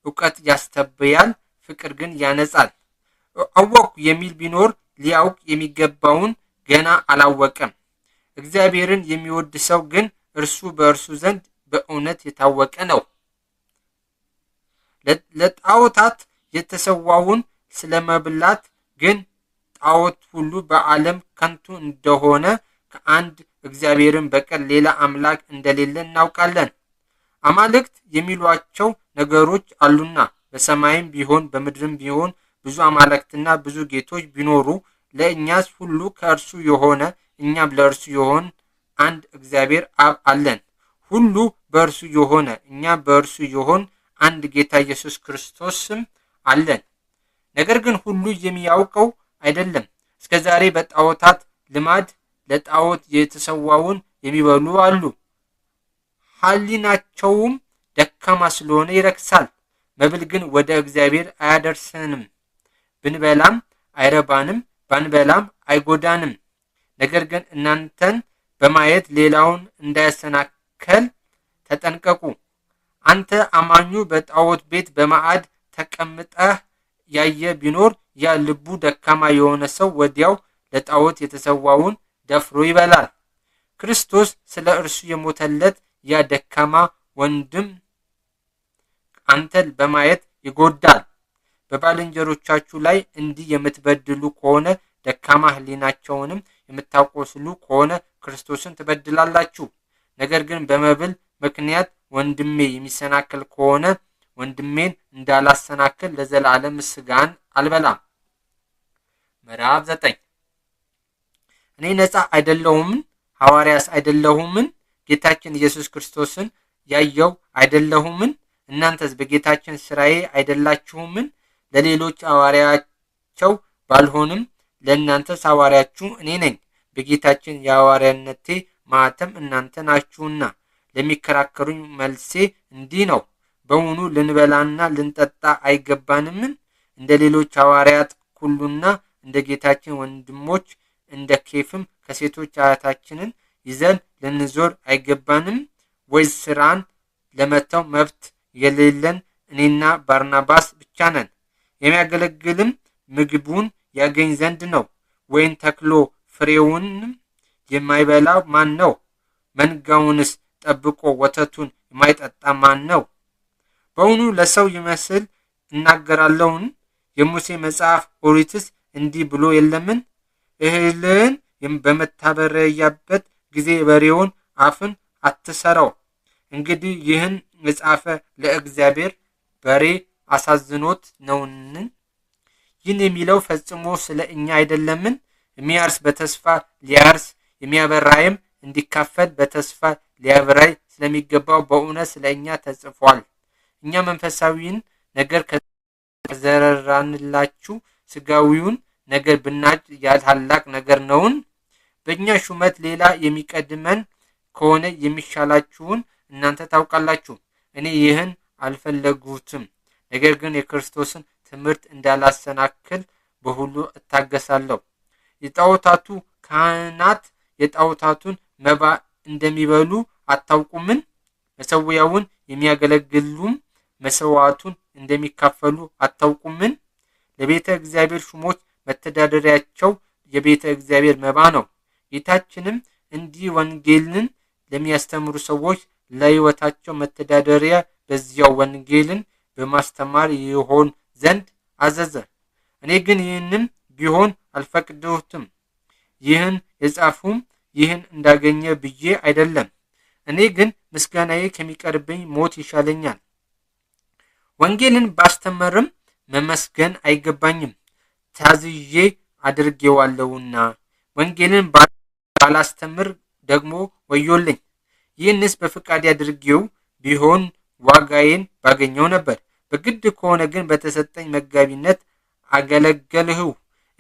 እውቀት ያስተብያል፣ ፍቅር ግን ያነጻል። አወቅኩ የሚል ቢኖር ሊያውቅ የሚገባውን ገና አላወቀም። እግዚአብሔርን የሚወድ ሰው ግን እርሱ በእርሱ ዘንድ በእውነት የታወቀ ነው። ለጣዖታት የተሰዋውን ስለመብላት ግን ጣዖት ሁሉ በዓለም ከንቱ እንደሆነ ከአንድ እግዚአብሔርን በቀር ሌላ አምላክ እንደሌለ እናውቃለን። አማልክት የሚሏቸው ነገሮች አሉና በሰማይም ቢሆን በምድርም ቢሆን ብዙ አማልክትና ብዙ ጌቶች ቢኖሩ ለእኛስ ሁሉ ከእርሱ የሆነ እኛም ለእርሱ የሆን አንድ እግዚአብሔር አብ አለን። ሁሉ በእርሱ የሆነ እኛም በእርሱ የሆን አንድ ጌታ ኢየሱስ ክርስቶስም አለን። ነገር ግን ሁሉ የሚያውቀው አይደለም። እስከ ዛሬ በጣዖታት ልማድ ለጣዖት የተሰዋውን የሚበሉ አሉ። ሕሊናቸውም ደካማ ስለሆነ ይረክሳል። መብል ግን ወደ እግዚአብሔር አያደርሰንም። ብንበላም አይረባንም፣ ባንበላም አይጎዳንም። ነገር ግን እናንተን በማየት ሌላውን እንዳያሰናከል ተጠንቀቁ። አንተ አማኙ በጣዖት ቤት በማዕድ ተቀምጠህ ያየ ቢኖር ያ ልቡ ደካማ የሆነ ሰው ወዲያው ለጣዖት የተሰዋውን ደፍሮ ይበላል። ክርስቶስ ስለ እርሱ የሞተለት ያ ደካማ ወንድም አንተን በማየት ይጎዳል። በባልንጀሮቻችሁ ላይ እንዲህ የምትበድሉ ከሆነ ደካማ ሕሊናቸውንም የምታቆስሉ ከሆነ ክርስቶስን ትበድላላችሁ። ነገር ግን በመብል ምክንያት ወንድሜ የሚሰናከል ከሆነ ወንድሜን እንዳላሰናክል ለዘላለም ሥጋን አልበላም። ምዕራፍ 9። እኔ ነፃ አይደለሁምን? ሐዋርያስ አይደለሁምን? ጌታችን ኢየሱስ ክርስቶስን ያየው አይደለሁምን? እናንተስ በጌታችን ሥራዬ አይደላችሁምን? ለሌሎች ሐዋርያቸው ባልሆንም ለእናንተስ ሐዋርያችሁ እኔ ነኝ። በጌታችን የሐዋርያነቴ ማኅተም እናንተ ናችሁና። ለሚከራከሩኝ መልሴ እንዲህ ነው። በውኑ ልንበላና ልንጠጣ አይገባንምን? እንደ ሌሎች ሐዋርያት ሁሉና እንደ ጌታችን ወንድሞች እንደ ኬፍም ከሴቶች አያታችንን ይዘን ልንዞር አይገባንም? ወይስ ሥራን ለመተው መብት የሌለን እኔና ባርናባስ ብቻ ነን? የሚያገለግልም ምግቡን ያገኝ ዘንድ ነው። ወይን ተክሎ ፍሬውንም የማይበላ ማን ነው? መንጋውንስ ጠብቆ ወተቱን የማይጠጣ ማን ነው? በውኑ ለሰው ይመስል እናገራለሁን? የሙሴ መጽሐፍ ኦሪትስ እንዲህ ብሎ የለምን? እህልን በምታበረያበት ጊዜ በሬውን አፍን አትሰረው። እንግዲህ ይህን የጻፈ ለእግዚአብሔር በሬ አሳዝኖት ነውን? ይህን የሚለው ፈጽሞ ስለ እኛ አይደለምን? የሚያርስ በተስፋ ሊያርስ የሚያበራይም እንዲካፈል በተስፋ ሊያበራይ ስለሚገባው በእውነት ስለ እኛ ተጽፏል። እኛ መንፈሳዊን ነገር ከዘራንላችሁ ሥጋዊውን ነገር ብናጭድ ያ ታላቅ ነገር ነውን? በእኛ ሹመት ሌላ የሚቀድመን ከሆነ የሚሻላችሁን እናንተ ታውቃላችሁ። እኔ ይህን አልፈለግሁትም፣ ነገር ግን የክርስቶስን ትምህርት እንዳላሰናክል በሁሉ እታገሳለሁ። የጣዖታቱ ካህናት የጣዖታቱን መባ እንደሚበሉ አታውቁምን? መሠዊያውን የሚያገለግሉም መሥዋዕቱን እንደሚካፈሉ አታውቁምን? ለቤተ እግዚአብሔር ሹሞች መተዳደሪያቸው የቤተ እግዚአብሔር መባ ነው። ጌታችንም እንዲህ ወንጌልን ለሚያስተምሩ ሰዎች ለሕይወታቸው መተዳደሪያ በዚያው ወንጌልን በማስተማር ይሆን ዘንድ አዘዘ። እኔ ግን ይህንም ቢሆን አልፈቅድሁትም። ይህን የጻፉም ይህን እንዳገኘ ብዬ አይደለም። እኔ ግን ምስጋናዬ ከሚቀርብኝ ሞት ይሻለኛል። ወንጌልን ባስተምርም መመስገን አይገባኝም፣ ታዝዤ አድርጌዋለሁና። ወንጌልን ባላስተምር ደግሞ ወዮልኝ። ይህንስ በፈቃዴ አድርጌው ቢሆን ዋጋዬን ባገኘው ነበር። በግድ ከሆነ ግን በተሰጠኝ መጋቢነት አገለገልሁ።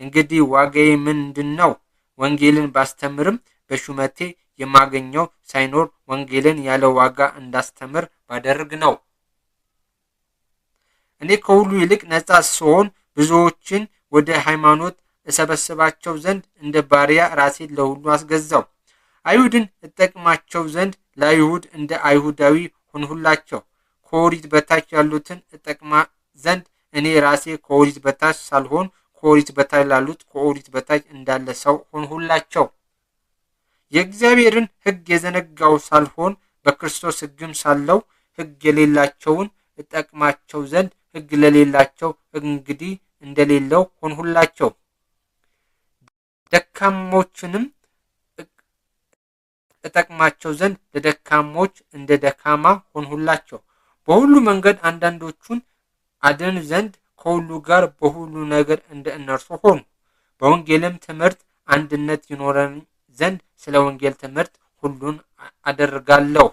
እንግዲህ ዋጋዬ ምንድን ነው? ወንጌልን ባስተምርም በሹመቴ የማገኘው ሳይኖር ወንጌልን ያለ ዋጋ እንዳስተምር ባደርግ ነው። እኔ ከሁሉ ይልቅ ነጻ ስሆን ብዙዎችን ወደ ሃይማኖት እሰበስባቸው ዘንድ እንደ ባሪያ ራሴን ለሁሉ አስገዛው። አይሁድን እጠቅማቸው ዘንድ ለአይሁድ እንደ አይሁዳዊ ሆንሁላቸው። ከኦሪት በታች ያሉትን እጠቅማ ዘንድ እኔ ራሴ ከኦሪት በታች ሳልሆን ከኦሪት በታች ላሉት ከኦሪት በታች እንዳለ ሰው ሆንሁላቸው። የእግዚአብሔርን ሕግ የዘነጋው ሳልሆን በክርስቶስ ሕግም ሳለው ሕግ የሌላቸውን እጠቅማቸው ዘንድ ሕግ ለሌላቸው እንግዲህ እንደሌለው ሆንሁላቸው። ደካሞችንም እጠቅማቸው ዘንድ ለደካሞች እንደ ደካማ ሆንሁላቸው። በሁሉ መንገድ አንዳንዶቹን አድን ዘንድ ከሁሉ ጋር በሁሉ ነገር እንደ እነርሱ ሆኑ። በወንጌልም ትምህርት አንድነት ይኖረን ዘንድ ስለ ወንጌል ትምህርት ሁሉን አደርጋለሁ።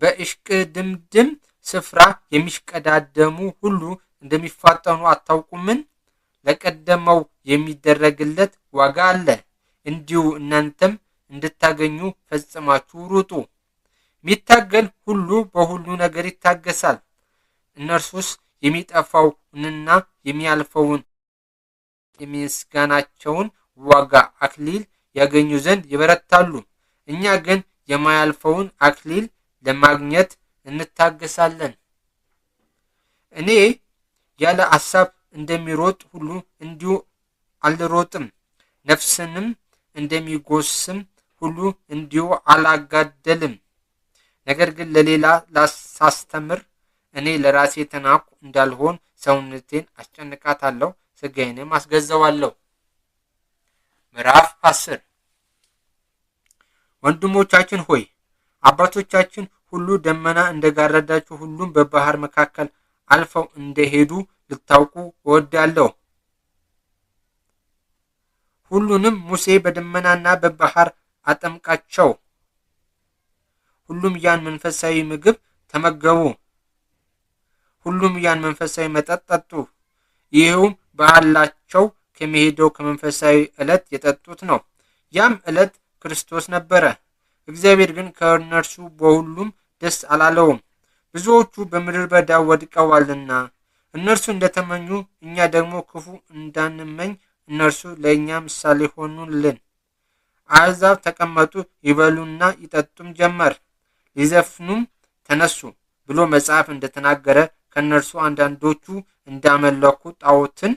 በእሽቅድምድም ስፍራ የሚሽቀዳደሙ ሁሉ እንደሚፋጠኑ አታውቁምን? ለቀደመው የሚደረግለት ዋጋ አለ። እንዲሁ እናንተም እንድታገኙ ፈጽማችሁ ሩጡ። የሚታገል ሁሉ በሁሉ ነገር ይታገሳል። እነርሱስ የሚጠፋውንና የሚያልፈውን የምስጋናቸውን ዋጋ አክሊል ያገኙ ዘንድ ይበረታሉ። እኛ ግን የማያልፈውን አክሊል ለማግኘት እንታገሳለን። እኔ ያለ አሳብ እንደሚሮጥ ሁሉ እንዲሁ አልሮጥም፣ ነፍስንም እንደሚጎስም ሁሉ እንዲሁ አላጋደልም። ነገር ግን ለሌላ ሳስተምር እኔ ለራሴ የተናቅሁ እንዳልሆን ሰውነቴን አስጨንቃታለሁ፣ ሥጋዬንም አስገዛዋለሁ። ምዕራፍ 10። ወንድሞቻችን ሆይ፣ አባቶቻችን ሁሉ ደመና እንደጋረዳቸው ሁሉም በባህር መካከል አልፈው እንደሄዱ ልታውቁ እወዳለሁ። ሁሉንም ሙሴ በደመናና በባህር አጠምቃቸው። ሁሉም ያን መንፈሳዊ ምግብ ተመገቡ። ሁሉም ያን መንፈሳዊ መጠጥ ጠጡ። ይኸውም በኋላቸው ከሚሄደው ከመንፈሳዊ ዕለት የጠጡት ነው። ያም ዕለት ክርስቶስ ነበረ። እግዚአብሔር ግን ከእነርሱ በሁሉም ደስ አላለውም፣ ብዙዎቹ በምድረ በዳ ወድቀዋልና። እነርሱ እንደተመኙ እኛ ደግሞ ክፉ እንዳንመኝ እነርሱ ለእኛ ምሳሌ ሆኑልን። አሕዛብ ተቀመጡ ይበሉና ይጠጡም ጀመር፣ ሊዘፍኑም ተነሱ ብሎ መጽሐፍ እንደተናገረ ከእነርሱ አንዳንዶቹ እንዳመለኩ ጣዖትን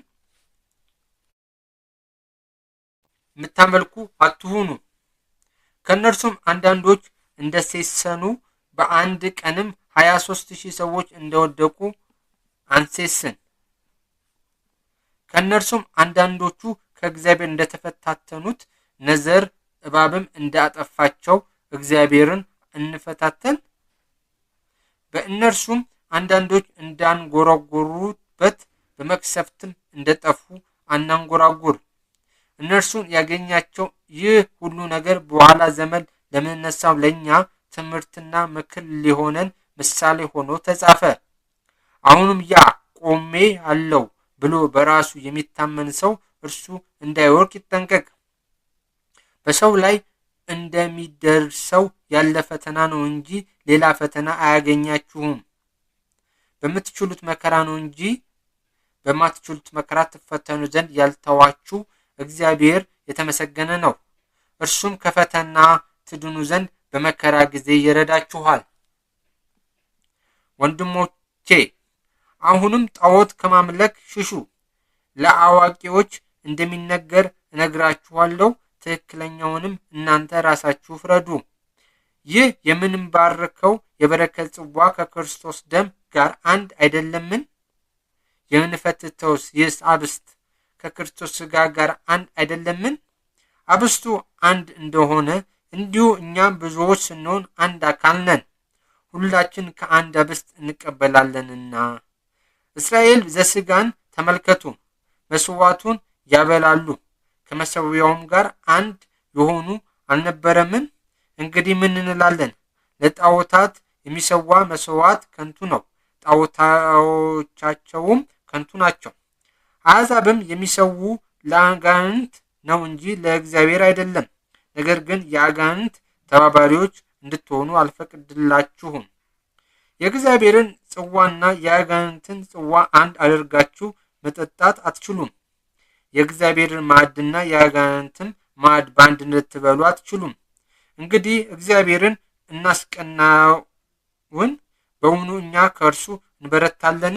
የምታመልኩ አትሁኑ። ከእነርሱም አንዳንዶች እንደሴሰኑ በአንድ ቀንም 23,000 ሰዎች እንደወደቁ አንሴስን። ከእነርሱም አንዳንዶቹ ከእግዚአብሔር እንደተፈታተኑት ነዘር እባብም እንዳጠፋቸው እግዚአብሔርን እንፈታተን። በእነርሱም አንዳንዶች እንዳንጎራጎሩበት በመቅሰፍትም እንደጠፉ አናንጎራጉር። እነርሱን ያገኛቸው ይህ ሁሉ ነገር በኋላ ዘመን ለምንነሳው ለእኛ ትምህርትና ምክር ሊሆነን ምሳሌ ሆኖ ተጻፈ። አሁንም ያ ቆሜ አለው ብሎ በራሱ የሚታመን ሰው እርሱ እንዳይወድቅ ይጠንቀቅ። በሰው ላይ እንደሚደርሰው ያለ ፈተና ነው እንጂ ሌላ ፈተና አያገኛችሁም። በምትችሉት መከራ ነው እንጂ በማትችሉት መከራ ትፈተኑ ዘንድ ያልተዋችሁ እግዚአብሔር የተመሰገነ ነው። እርሱም ከፈተና ትድኑ ዘንድ በመከራ ጊዜ ይረዳችኋል። ወንድሞቼ አሁንም ጣዖት ከማምለክ ሽሹ። ለአዋቂዎች እንደሚነገር እነግራችኋለሁ፣ ትክክለኛውንም እናንተ ራሳችሁ ፍረዱ። ይህ የምንባርከው የበረከት ጽዋ ከክርስቶስ ደም ጋር አንድ አይደለምን? የምንፈትተውስ ይህስ አብስት ከክርስቶስ ሥጋ ጋር አንድ አይደለምን? አብስቱ አንድ እንደሆነ እንዲሁ እኛም ብዙዎች ስንሆን አንድ አካል ነን፣ ሁላችን ከአንድ አብስት እንቀበላለንና። እስራኤል ዘሥጋን ተመልከቱ፣ መስዋዕቱን ያበላሉ፣ ከመሠዊያውም ጋር አንድ የሆኑ አልነበረምን? እንግዲህ ምን እንላለን? ለጣዖታት የሚሰዋ መስዋዕት ከንቱ ነው፣ ጣዖታዎቻቸውም ከንቱ ናቸው። አሕዛብም የሚሰዉ ለአጋንንት ነው እንጂ ለእግዚአብሔር አይደለም። ነገር ግን የአጋንንት ተባባሪዎች እንድትሆኑ አልፈቅድላችሁም። የእግዚአብሔርን ጽዋና የአጋንንትን ጽዋ አንድ አድርጋችሁ መጠጣት አትችሉም። የእግዚአብሔርን ማዕድና የአጋንንትን ማዕድ በአንድነት ልትበሉ አትችሉም። እንግዲህ እግዚአብሔርን እናስቀናውን? በውኑ እኛ ከእርሱ እንበረታለን?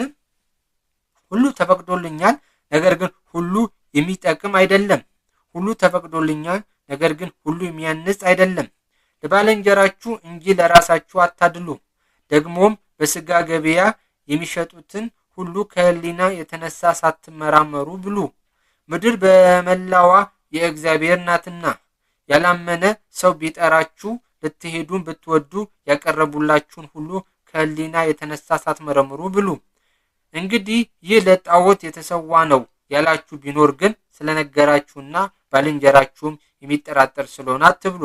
ሁሉ ተፈቅዶልኛል፣ ነገር ግን ሁሉ የሚጠቅም አይደለም። ሁሉ ተፈቅዶልኛል፣ ነገር ግን ሁሉ የሚያንጽ አይደለም። ለባልንጀራችሁ እንጂ ለራሳችሁ አታድሉ። ደግሞም በሥጋ ገበያ የሚሸጡትን ሁሉ ከሕሊና የተነሳ ሳትመራመሩ ብሉ። ምድር በመላዋ የእግዚአብሔር ናትና። ያላመነ ሰው ቢጠራችሁ ልትሄዱን ብትወዱ ያቀረቡላችሁን ሁሉ ከሕሊና የተነሳ ሳትመረምሩ ብሉ። እንግዲህ ይህ ለጣዖት የተሰዋ ነው ያላችሁ ቢኖር ግን ስለነገራችሁና ባልንጀራችሁም የሚጠራጠር ስለሆነ አትብሉ።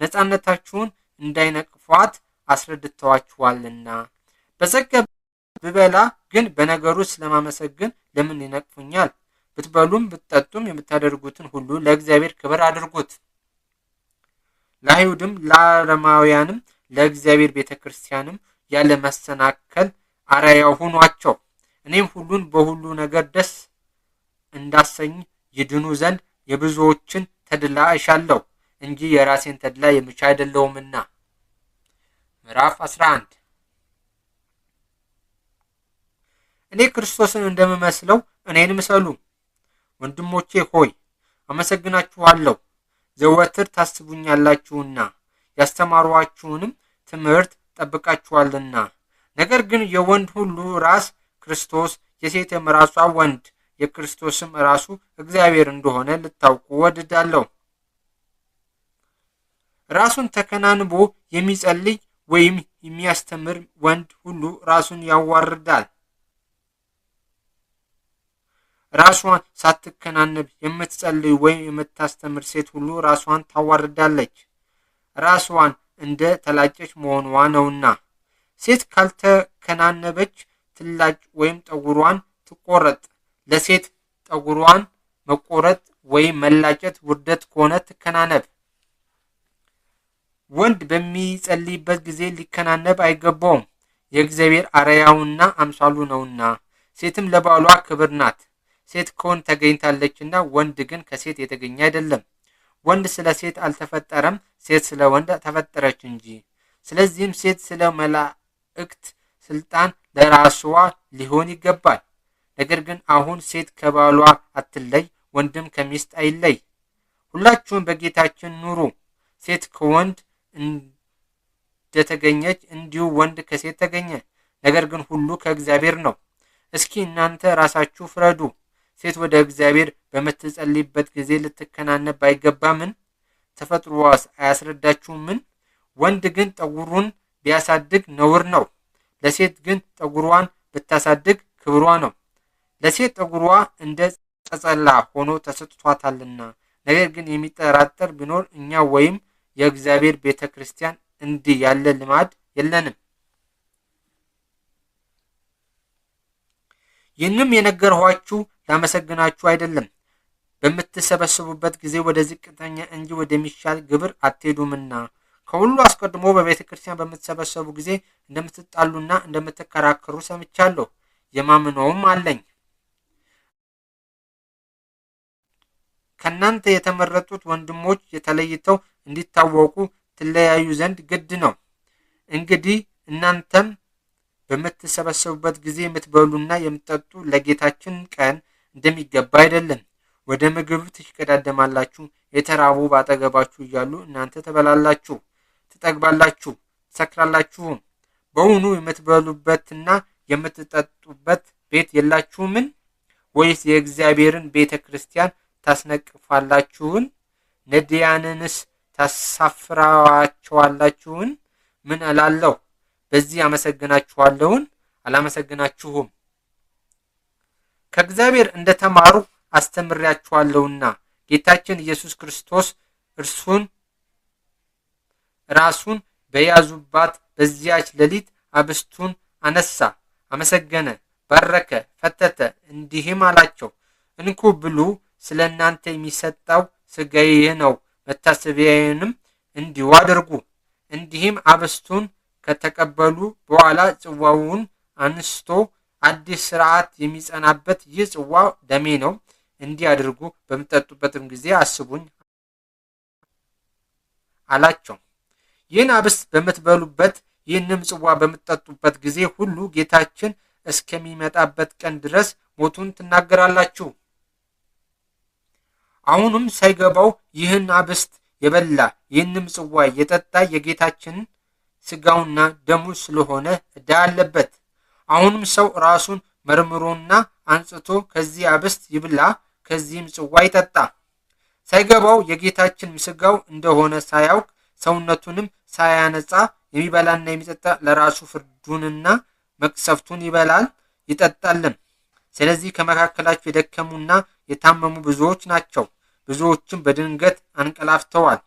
ነፃነታችሁን እንዳይነቅፏት አስረድተዋችኋልና። በጸጋ ብበላ ግን በነገሩ ስለማመሰግን ለምን ይነቅፉኛል? ብትበሉም ብትጠጡም የምታደርጉትን ሁሉ ለእግዚአብሔር ክብር አድርጉት። ለአይሁድም ለአረማውያንም ለእግዚአብሔር ቤተ ክርስቲያንም ያለ መሰናከል አርአያ ሁኗቸው። እኔም ሁሉን በሁሉ ነገር ደስ እንዳሰኝ ይድኑ ዘንድ የብዙዎችን ተድላ እሻለሁ እንጂ የራሴን ተድላ የምሻ አይደለሁምና። ምዕራፍ 11። እኔ ክርስቶስን እንደምመስለው እኔን ምሰሉ። ወንድሞቼ ሆይ አመሰግናችኋለሁ፣ ዘወትር ታስቡኛላችሁና ያስተማሯችሁንም ትምህርት ጠብቃችኋልና። ነገር ግን የወንድ ሁሉ ራስ ክርስቶስ፣ የሴትም ራሷ ወንድ፣ የክርስቶስም ራሱ እግዚአብሔር እንደሆነ ልታውቁ ወድዳለሁ። ራሱን ተከናንቦ የሚጸልይ ወይም የሚያስተምር ወንድ ሁሉ ራሱን ያዋርዳል። ራሷን ሳትከናንብ የምትጸልይ ወይም የምታስተምር ሴት ሁሉ ራሷን ታዋርዳለች፣ ራስዋን እንደ ተላጨች መሆኗ ነውና። ሴት ካልተከናነበች ትላጭ ወይም ጠጉሯን ትቆረጥ። ለሴት ጠጉሯን መቆረጥ ወይም መላጨት ውርደት ከሆነ ትከናነብ። ወንድ በሚጸልይበት ጊዜ ሊከናነብ አይገባውም፣ የእግዚአብሔር አርአያውና አምሳሉ ነውና። ሴትም ለባሏ ክብር ናት። ሴት ከወንድ ተገኝታለችና፣ ወንድ ግን ከሴት የተገኘ አይደለም። ወንድ ስለ ሴት አልተፈጠረም፣ ሴት ስለ ወንድ ተፈጠረች እንጂ። ስለዚህም ሴት ስለ መላእክት ስልጣን ለራስዋ ሊሆን ይገባል። ነገር ግን አሁን ሴት ከባሏ አትለይ፣ ወንድም ከሚስት አይለይ። ሁላችሁም በጌታችን ኑሩ። ሴት ከወንድ እንደተገኘች እንዲሁ ወንድ ከሴት ተገኘ። ነገር ግን ሁሉ ከእግዚአብሔር ነው። እስኪ እናንተ ራሳችሁ ፍረዱ። ሴት ወደ እግዚአብሔር በምትጸልይበት ጊዜ ልትከናነብ አይገባምን? ተፈጥሮዋስ አያስረዳችሁምን? ወንድ ግን ጠጉሩን ቢያሳድግ ነውር ነው። ለሴት ግን ጠጉሯን ብታሳድግ ክብሯ ነው። ለሴት ጠጉሯ እንደ ጸጸላ ሆኖ ተሰጥቷታልና። ነገር ግን የሚጠራጠር ቢኖር እኛ ወይም የእግዚአብሔር ቤተ ክርስቲያን እንዲህ ያለ ልማድ የለንም። ይህንም የነገርኋችሁ ላመሰግናችሁ አይደለም፣ በምትሰበሰቡበት ጊዜ ወደ ዝቅተኛ እንጂ ወደሚሻል ግብር አትሄዱምና። ከሁሉ አስቀድሞ በቤተ ክርስቲያን በምትሰበሰቡ ጊዜ እንደምትጣሉና እንደምትከራከሩ ሰምቻለሁ፣ የማምነውም አለኝ። ከእናንተ የተመረጡት ወንድሞች የተለይተው እንዲታወቁ ትለያዩ ዘንድ ግድ ነው። እንግዲህ እናንተም በምትሰበሰቡበት ጊዜ የምትበሉና የምትጠጡ ለጌታችን ቀን እንደሚገባ አይደለም። ወደ ምግብ ትሽቀዳደማላችሁ። የተራቡ ባጠገባችሁ እያሉ እናንተ ትበላላችሁ፣ ትጠግባላችሁ፣ ትሰክራላችሁም። በውኑ የምትበሉበትና የምትጠጡበት ቤት የላችሁምን? ወይስ የእግዚአብሔርን ቤተ ክርስቲያን ታስነቅፋላችሁን? ነዳያንንስ ታሳፍራቸዋላችሁን? ምን እላለሁ? በዚህ አመሰግናችኋለሁን? አላመሰግናችሁም። ከእግዚአብሔር እንደተማሩ አስተምሬያችኋለሁና ጌታችን ኢየሱስ ክርስቶስ እርሱን ራሱን በያዙባት በዚያች ሌሊት አብስቱን አነሳ፣ አመሰገነ፣ ባረከ፣ ፈተተ፣ እንዲህም አላቸው፦ እንኩ ብሉ፣ ስለ እናንተ የሚሰጠው ሥጋዬ ይህ ነው፣ መታሰቢያዬንም እንዲሁ አድርጉ። እንዲህም አብስቱን ከተቀበሉ በኋላ ጽዋውን አንስቶ አዲስ ሥርዓት የሚጸናበት ይህ ጽዋ ደሜ ነው፣ እንዲህ አድርጉ፣ በምትጠጡበትም ጊዜ አስቡኝ አላቸው። ይህን አብስት በምትበሉበት ይህንም ጽዋ በምትጠጡበት ጊዜ ሁሉ ጌታችን እስከሚመጣበት ቀን ድረስ ሞቱን ትናገራላችሁ። አሁንም ሳይገባው ይህን አብስት የበላ ይህንም ጽዋ የጠጣ የጌታችን ሥጋውና ደሙ ስለሆነ ዕዳ አለበት። አሁንም ሰው ራሱን መርምሮና አንጽቶ ከዚህ አብስት ይብላ፣ ከዚህም ጽዋ ይጠጣ። ሳይገባው የጌታችን ሥጋው እንደሆነ ሳያውቅ ሰውነቱንም ሳያነጻ የሚበላና የሚጠጣ ለራሱ ፍርዱንና መቅሰፍቱን ይበላል ይጠጣልም። ስለዚህ ከመካከላችሁ የደከሙና የታመሙ ብዙዎች ናቸው፣ ብዙዎችም በድንገት አንቀላፍተዋል።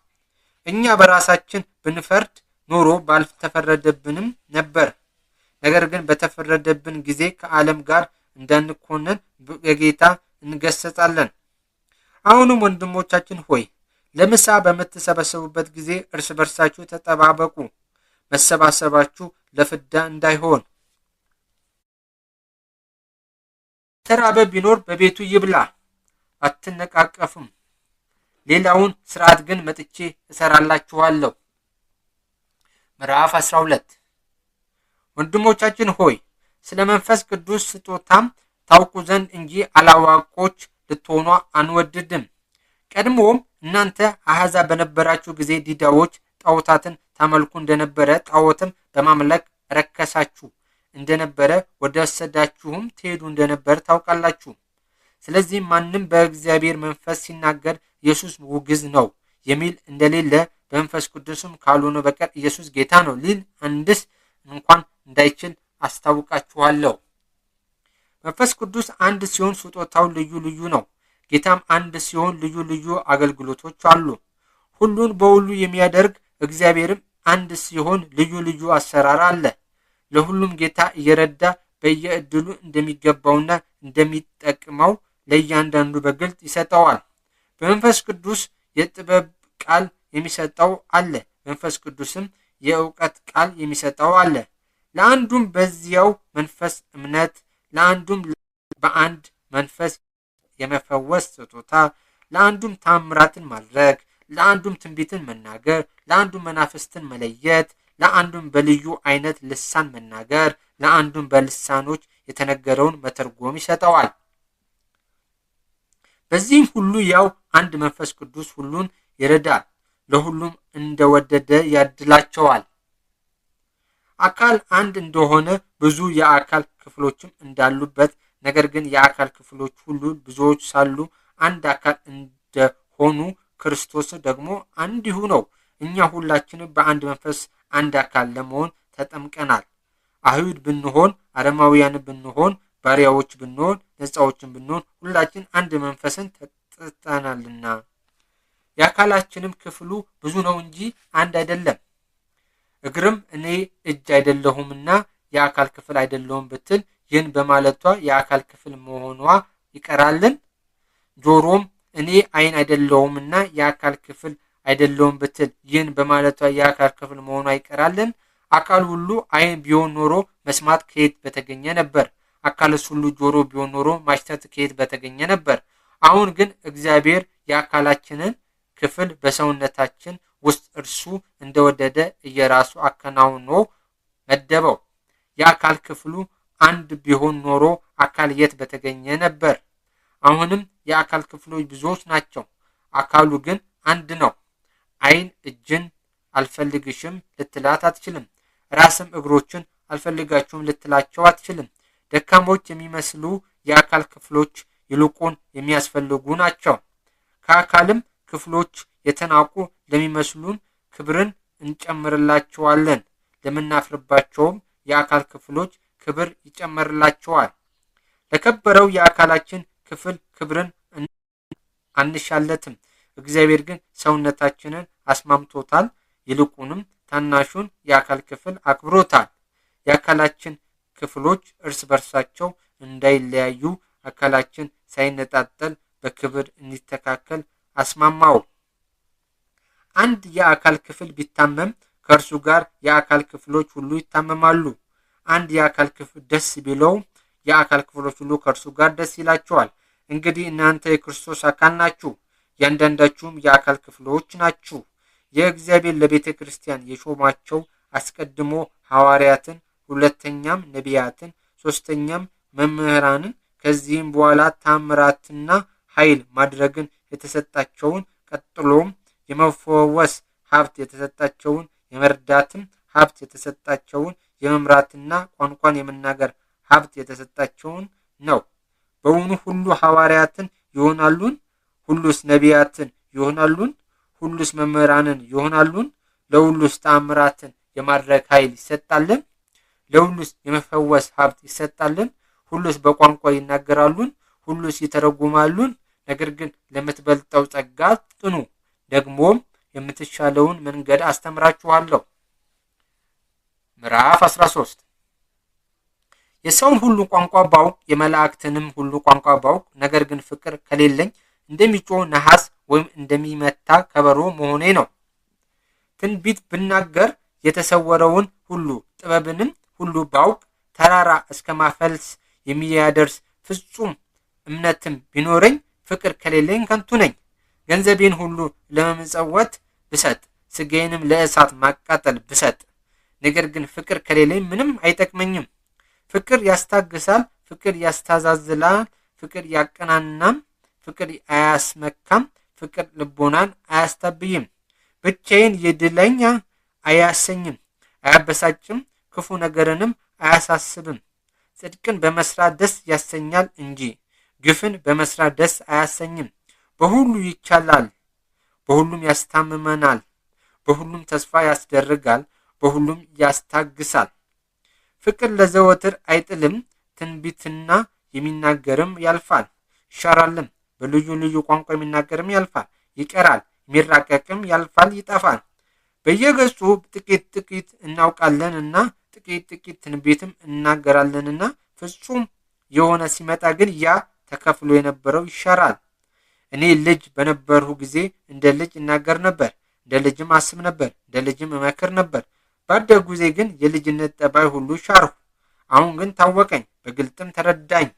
እኛ በራሳችን ብንፈርድ ኖሮ ባልተፈረደብንም ነበር። ነገር ግን በተፈረደብን ጊዜ ከዓለም ጋር እንዳንኮነን በጌታ እንገሰጻለን። አሁንም ወንድሞቻችን ሆይ ለምሳ በምትሰበሰቡበት ጊዜ እርስ በርሳችሁ ተጠባበቁ፣ መሰባሰባችሁ ለፍዳ እንዳይሆን። የተራበ ቢኖር በቤቱ ይብላ፣ አትነቃቀፍም። ሌላውን ሥርዓት ግን መጥቼ እሰራላችኋለሁ። ምዕራፍ 12። ወንድሞቻችን ሆይ ስለ መንፈስ ቅዱስ ስጦታም ታውቁ ዘንድ እንጂ አላዋቆች ልትሆኑ አንወድድም። ቀድሞም እናንተ አሕዛብ በነበራችሁ ጊዜ ዲዳዎች ጣዖታትን ታመልኩ እንደነበረ፣ ጣዖትም በማምለክ ረከሳችሁ እንደነበረ፣ ወደ ወሰዳችሁም ትሄዱ እንደነበረ ታውቃላችሁ። ስለዚህ ማንም በእግዚአብሔር መንፈስ ሲናገር ኢየሱስ ውግዝ ነው የሚል እንደሌለ፣ በመንፈስ ቅዱስም ካልሆነ በቀር ኢየሱስ ጌታ ነው ሊል አንድስ እንኳን እንዳይችል አስታውቃችኋለሁ። መንፈስ ቅዱስ አንድ ሲሆን ስጦታው ልዩ ልዩ ነው። ጌታም አንድ ሲሆን ልዩ ልዩ አገልግሎቶች አሉ። ሁሉን በሁሉ የሚያደርግ እግዚአብሔርም አንድ ሲሆን ልዩ ልዩ አሰራር አለ። ለሁሉም ጌታ እየረዳ በየዕድሉ እንደሚገባውና እንደሚጠቅመው ለእያንዳንዱ በግልጥ ይሰጠዋል። በመንፈስ ቅዱስ የጥበብ ቃል የሚሰጠው አለ፣ መንፈስ ቅዱስም የእውቀት ቃል የሚሰጠው አለ። ለአንዱም በዚያው መንፈስ እምነት፣ ለአንዱም በአንድ መንፈስ የመፈወስ ስጦታ፣ ለአንዱም ታምራትን ማድረግ፣ ለአንዱም ትንቢትን መናገር፣ ለአንዱም መናፍስትን መለየት፣ ለአንዱም በልዩ አይነት ልሳን መናገር፣ ለአንዱም በልሳኖች የተነገረውን መተርጎም ይሰጠዋል። በዚህም ሁሉ ያው አንድ መንፈስ ቅዱስ ሁሉን ይረዳል፣ ለሁሉም እንደወደደ ያድላቸዋል። አካል አንድ እንደሆነ ብዙ የአካል ክፍሎችም እንዳሉበት፣ ነገር ግን የአካል ክፍሎች ሁሉ ብዙዎች ሳሉ አንድ አካል እንደሆኑ ክርስቶስ ደግሞ እንዲሁ ነው። እኛ ሁላችንም በአንድ መንፈስ አንድ አካል ለመሆን ተጠምቀናል። አይሁድ ብንሆን፣ አረማውያን ብንሆን፣ ባሪያዎች ብንሆን፣ ነፃዎችን ብንሆን ሁላችን አንድ መንፈስን ተጠጥተናልና። የአካላችንም ክፍሉ ብዙ ነው እንጂ አንድ አይደለም። እግርም እኔ እጅ አይደለሁምና የአካል ክፍል አይደለሁም ብትል ይህን በማለቷ የአካል ክፍል መሆኗ ይቀራልን? ጆሮም እኔ ዓይን አይደለሁምና የአካል ክፍል አይደለሁም ብትል ይህን በማለቷ የአካል ክፍል መሆኗ ይቀራልን? አካል ሁሉ ዓይን ቢሆን ኖሮ መስማት ከየት በተገኘ ነበር? አካልስ ሁሉ ጆሮ ቢሆን ኖሮ ማሽተት ከየት በተገኘ ነበር? አሁን ግን እግዚአብሔር የአካላችንን ክፍል በሰውነታችን ውስጥ እርሱ እንደወደደ እየራሱ አከናውኖ መደበው። የአካል ክፍሉ አንድ ቢሆን ኖሮ አካል የት በተገኘ ነበር? አሁንም የአካል ክፍሎች ብዙዎች ናቸው፣ አካሉ ግን አንድ ነው። ዓይን እጅን አልፈልግሽም ልትላት አትችልም። ራስም እግሮችን አልፈልጋችሁም ልትላቸው አትችልም። ደካሞች የሚመስሉ የአካል ክፍሎች ይልቁን የሚያስፈልጉ ናቸው። ከአካልም ክፍሎች የተናቁ ለሚመስሉን ክብርን እንጨምርላቸዋለን፣ ለምናፍርባቸውም የአካል ክፍሎች ክብር ይጨመርላቸዋል። ለከበረው የአካላችን ክፍል ክብርን አንሻለትም። እግዚአብሔር ግን ሰውነታችንን አስማምቶታል፣ ይልቁንም ታናሹን የአካል ክፍል አክብሮታል። የአካላችን ክፍሎች እርስ በርሳቸው እንዳይለያዩ አካላችን ሳይነጣጠል በክብር እንዲተካከል አስማማው። አንድ የአካል ክፍል ቢታመም ከእርሱ ጋር የአካል ክፍሎች ሁሉ ይታመማሉ። አንድ የአካል ክፍል ደስ ቢለው የአካል ክፍሎች ሁሉ ከእርሱ ጋር ደስ ይላቸዋል። እንግዲህ እናንተ የክርስቶስ አካል ናችሁ፣ እያንዳንዳችሁም የአካል ክፍሎች ናችሁ። የእግዚአብሔር ለቤተ ክርስቲያን የሾማቸው አስቀድሞ ሐዋርያትን፣ ሁለተኛም ነቢያትን፣ ሦስተኛም መምህራንን፣ ከዚህም በኋላ ታምራትና ኃይል ማድረግን የተሰጣቸውን፣ ቀጥሎም የመፈወስ ሀብት የተሰጣቸውን፣ የመርዳትም ሀብት የተሰጣቸውን፣ የመምራትና ቋንቋን የመናገር ሀብት የተሰጣቸውን ነው። በውኑ ሁሉ ሐዋርያትን ይሆናሉን? ሁሉስ ነቢያትን ይሆናሉን? ሁሉስ መምህራንን ይሆናሉን? ለሁሉስ ተአምራትን የማድረግ ኃይል ይሰጣልን? ለሁሉስ የመፈወስ ሀብት ይሰጣልን? ሁሉስ በቋንቋ ይናገራሉን? ሁሉስ ይተረጉማሉን? ነገር ግን ለምትበልጠው ጸጋ ጽኑ፣ ደግሞም የምትሻለውን መንገድ አስተምራችኋለሁ። ምዕራፍ 13። የሰውን ሁሉ ቋንቋ ባውቅ የመላእክትንም ሁሉ ቋንቋ ባውቅ፣ ነገር ግን ፍቅር ከሌለኝ እንደሚጮህ ነሐስ ወይም እንደሚመታ ከበሮ መሆኔ ነው። ትንቢት ብናገር የተሰወረውን ሁሉ ጥበብንም ሁሉ ባውቅ፣ ተራራ እስከ ማፈልስ የሚያደርስ ፍጹም እምነትም ቢኖረኝ ፍቅር ከሌለኝ ከንቱ ነኝ። ገንዘቤን ሁሉ ለመመጸወት ብሰጥ፣ ሥጋዬንም ለእሳት ማቃጠል ብሰጥ፣ ነገር ግን ፍቅር ከሌለኝ ምንም አይጠቅመኝም። ፍቅር ያስታግሳል፣ ፍቅር ያስተዛዝላል፣ ፍቅር ያቀናናም፣ ፍቅር አያስመካም፣ ፍቅር ልቦናን አያስታብይም። ብቻዬን የድለኛ አያሰኝም፣ አያበሳጭም፣ ክፉ ነገርንም አያሳስብም። ጽድቅን በመስራት ደስ ያሰኛል እንጂ ግፍን በመስራት ደስ አያሰኝም። በሁሉ ይቻላል፣ በሁሉም ያስታምመናል፣ በሁሉም ተስፋ ያስደርጋል፣ በሁሉም ያስታግሳል። ፍቅር ለዘወትር አይጥልም። ትንቢትና የሚናገርም ያልፋል ይሻራልም። በልዩ ልዩ ቋንቋ የሚናገርም ያልፋል ይቀራል፣ የሚራቀቅም ያልፋል ይጠፋል። በየገጹ ጥቂት ጥቂት እናውቃለንና ጥቂት ጥቂት ትንቢትም እናገራለንና ፍጹም የሆነ ሲመጣ ግን ያ ተከፍሎ የነበረው ይሻራል። እኔ ልጅ በነበርሁ ጊዜ እንደ ልጅ እናገር ነበር፣ እንደ ልጅም አስብ ነበር፣ እንደ ልጅም እመክር ነበር። ባደግሁ ጊዜ ግን የልጅነት ጠባይ ሁሉ ሻርሁ። አሁን ግን ታወቀኝ፣ በግልጥም ተረዳኝ።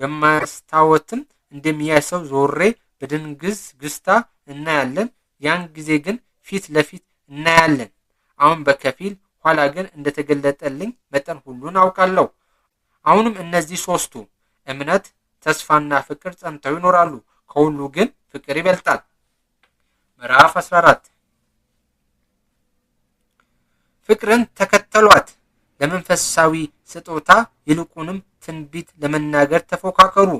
በማስታወትም እንደሚያይ ሰው ዞሬ በድንግዝ ግስታ እናያለን። ያን ጊዜ ግን ፊት ለፊት እናያለን። አሁን በከፊል ኋላ ግን እንደተገለጠልኝ መጠን ሁሉን አውቃለሁ። አሁንም እነዚህ ሦስቱ እምነት፣ ተስፋና ፍቅር ጸንተው ይኖራሉ። ከሁሉ ግን ፍቅር ይበልጣል። ምዕራፍ 14። ፍቅርን ተከተሏት፣ ለመንፈሳዊ ስጦታ ይልቁንም ትንቢት ለመናገር ተፎካከሩ።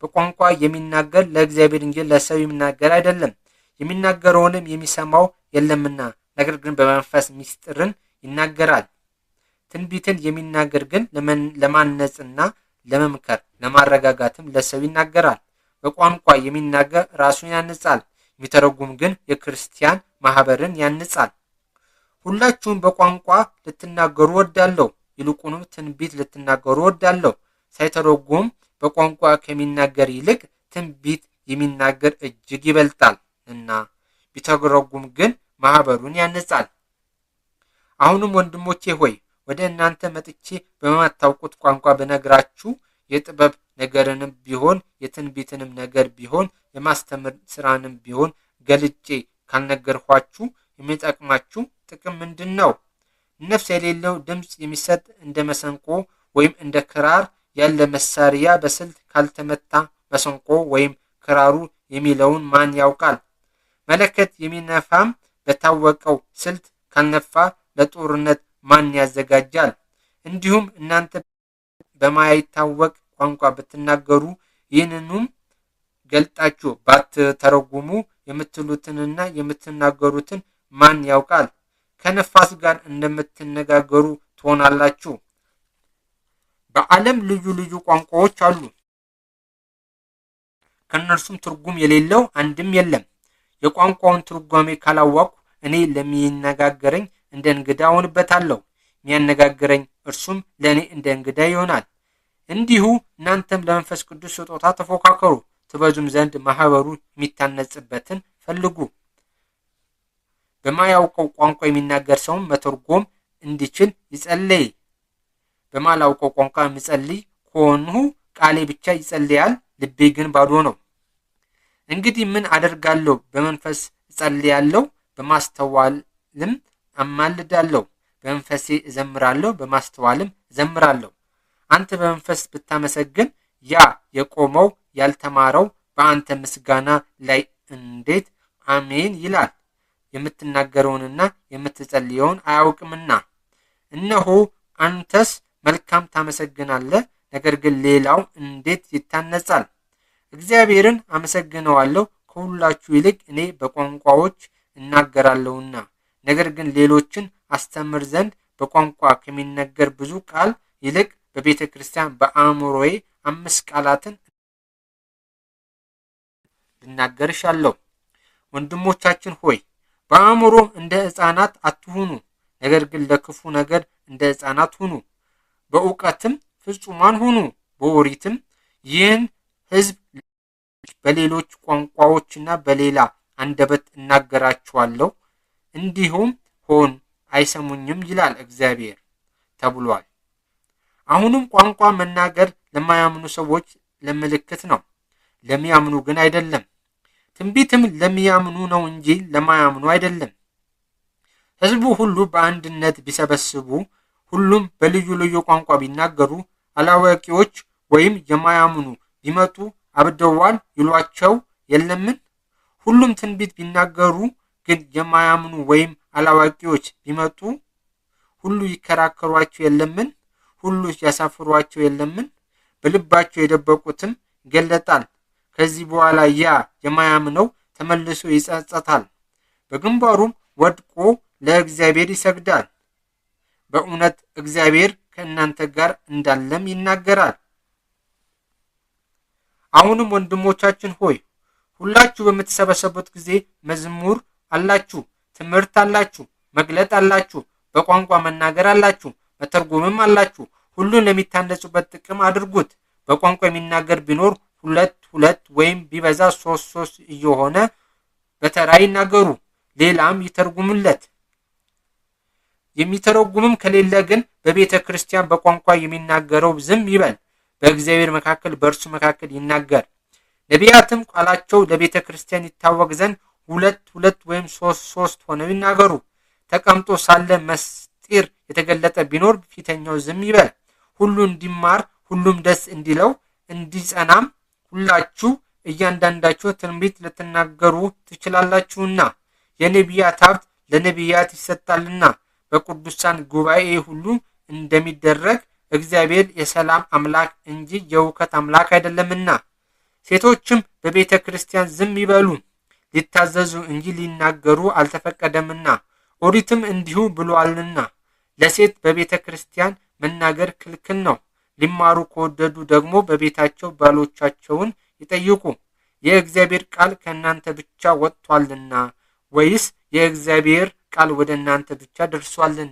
በቋንቋ የሚናገር ለእግዚአብሔር እንጂ ለሰው የሚናገር አይደለም፣ የሚናገረውንም የሚሰማው የለምና፣ ነገር ግን በመንፈስ ምስጢርን ይናገራል። ትንቢትን የሚናገር ግን ለማነጽና ለመምከር ለማረጋጋትም ለሰው ይናገራል። በቋንቋ የሚናገር ራሱን ያንጻል፣ የሚተረጉም ግን የክርስቲያን ማህበርን ያንጻል። ሁላችሁም በቋንቋ ልትናገሩ ወዳለሁ፣ ይልቁንም ትንቢት ልትናገሩ ወዳለሁ። ሳይተረጉም በቋንቋ ከሚናገር ይልቅ ትንቢት የሚናገር እጅግ ይበልጣል እና ቢተረጉም ግን ማህበሩን ያንጻል። አሁንም ወንድሞቼ ሆይ፣ ወደ እናንተ መጥቼ በማታውቁት ቋንቋ ብነግራችሁ የጥበብ ነገርንም ቢሆን የትንቢትንም ነገር ቢሆን የማስተማር ሥራንም ቢሆን ገልጬ ካልነገርኋችሁ የሚጠቅማችሁ ጥቅም ምንድን ነው? ነፍስ የሌለው ድምፅ የሚሰጥ እንደ መሰንቆ ወይም እንደ ክራር ያለ መሳሪያ በስልት ካልተመታ መሰንቆ ወይም ክራሩ የሚለውን ማን ያውቃል? መለከት የሚነፋም በታወቀው ስልት ካልነፋ ለጦርነት ማን ያዘጋጃል? እንዲሁም እናንተ በማይታወቅ ቋንቋ ብትናገሩ ይህንኑም ገልጣችሁ ባትተረጉሙ የምትሉትንና የምትናገሩትን ማን ያውቃል? ከነፋስ ጋር እንደምትነጋገሩ ትሆናላችሁ። በዓለም ልዩ ልዩ ቋንቋዎች አሉ፣ ከእነርሱም ትርጉም የሌለው አንድም የለም። የቋንቋውን ትርጓሜ ካላወቅሁ እኔ ለሚነጋገረኝ እንደ እንግዳ እሆንበታለሁ፣ የሚያነጋግረኝ እርሱም ለእኔ እንደ እንግዳ ይሆናል። እንዲሁ እናንተም ለመንፈስ ቅዱስ ስጦታ ተፎካከሩ፣ ትበዙም ዘንድ ማህበሩ የሚታነጽበትን ፈልጉ። በማያውቀው ቋንቋ የሚናገር ሰውም መተርጎም እንዲችል ይጸልይ። በማላውቀው ቋንቋ የሚጸልይ ከሆንሁ ቃሌ ብቻ ይጸልያል፣ ልቤ ግን ባዶ ነው። እንግዲህ ምን አደርጋለሁ? በመንፈስ እጸልያለሁ፣ በማስተዋልም አማልዳለሁ። በመንፈሴ እዘምራለሁ፣ በማስተዋልም እዘምራለሁ። አንተ በመንፈስ ብታመሰግን ያ የቆመው ያልተማረው በአንተ ምስጋና ላይ እንዴት አሜን ይላል? የምትናገረውንና የምትጸልየውን አያውቅምና። እነሆ አንተስ መልካም ታመሰግናለህ፣ ነገር ግን ሌላው እንዴት ይታነጻል? እግዚአብሔርን አመሰግነዋለሁ፣ ከሁላችሁ ይልቅ እኔ በቋንቋዎች እናገራለሁና። ነገር ግን ሌሎችን አስተምር ዘንድ በቋንቋ ከሚነገር ብዙ ቃል ይልቅ በቤተ ክርስቲያን በአእምሮዬ 5 ቃላትን ልናገር እሻለሁ። ወንድሞቻችን ሆይ በአእምሮ እንደ ሕፃናት አትሁኑ፣ ነገር ግን ለክፉ ነገር እንደ ሕፃናት ሁኑ፣ በእውቀትም ፍጹማን ሁኑ። በኦሪትም ይህን ሕዝብ በሌሎች ቋንቋዎችና በሌላ አንደበት እናገራቸዋለሁ፣ እንዲሁም ሆን አይሰሙኝም ይላል እግዚአብሔር ተብሏል። አሁንም ቋንቋ መናገር ለማያምኑ ሰዎች ለምልክት ነው፣ ለሚያምኑ ግን አይደለም። ትንቢትም ለሚያምኑ ነው እንጂ ለማያምኑ አይደለም። ሕዝቡ ሁሉ በአንድነት ቢሰበስቡ ሁሉም በልዩ ልዩ ቋንቋ ቢናገሩ አላዋቂዎች ወይም የማያምኑ ቢመጡ አብደዋል ይሏቸው የለምን? ሁሉም ትንቢት ቢናገሩ ግን የማያምኑ ወይም አላዋቂዎች ቢመጡ ሁሉ ይከራከሯቸው የለምን? ሁሉ ያሳፍሯቸው የለምን? በልባቸው የደበቁትም ይገለጣል። ከዚህ በኋላ ያ የማያምነው ተመልሶ ይጸጸታል፣ በግንባሩም ወድቆ ለእግዚአብሔር ይሰግዳል። በእውነት እግዚአብሔር ከእናንተ ጋር እንዳለም ይናገራል። አሁንም ወንድሞቻችን ሆይ ሁላችሁ በምትሰበሰቡት ጊዜ መዝሙር አላችሁ፣ ትምህርት አላችሁ፣ መግለጥ አላችሁ፣ በቋንቋ መናገር አላችሁ፣ መተርጎምም አላችሁ። ሁሉን ለሚታነጹበት ጥቅም አድርጉት። በቋንቋ የሚናገር ቢኖር 2 2 ወይም ቢበዛ 3 3 እየሆነ በተራ ይናገሩ፣ ሌላም ይተርጉምለት። የሚተረጉምም ከሌለ ግን በቤተ ክርስቲያን በቋንቋ የሚናገረው ዝም ይበል፣ በእግዚአብሔር መካከል በእርሱ መካከል ይናገር። ነቢያትም ቃላቸው ለቤተ ክርስቲያን ይታወቅ ዘንድ 2 2 ወይም 3 3 ሆነው ይናገሩ። ተቀምጦ ሳለ ምስጢር የተገለጠ ቢኖር ፊተኛው ዝም ይበል፣ ሁሉ እንዲማር ሁሉም ደስ እንዲለው እንዲጸናም ሁላችሁ እያንዳንዳችሁ ትንቢት ልትናገሩ ትችላላችሁና። የነቢያት ሀብት ለነቢያት ይሰጣልና በቅዱሳን ጉባኤ ሁሉ እንደሚደረግ እግዚአብሔር የሰላም አምላክ እንጂ የሁከት አምላክ አይደለምና። ሴቶችም በቤተ ክርስቲያን ዝም ይበሉ፣ ሊታዘዙ እንጂ ሊናገሩ አልተፈቀደምና፣ ኦሪትም እንዲሁ ብሏልና። ለሴት በቤተ ክርስቲያን መናገር ክልክል ነው። ሊማሩ ከወደዱ ደግሞ በቤታቸው ባሎቻቸውን ይጠይቁ። የእግዚአብሔር ቃል ከእናንተ ብቻ ወጥቷልና ወይስ የእግዚአብሔር ቃል ወደ እናንተ ብቻ ደርሷልን?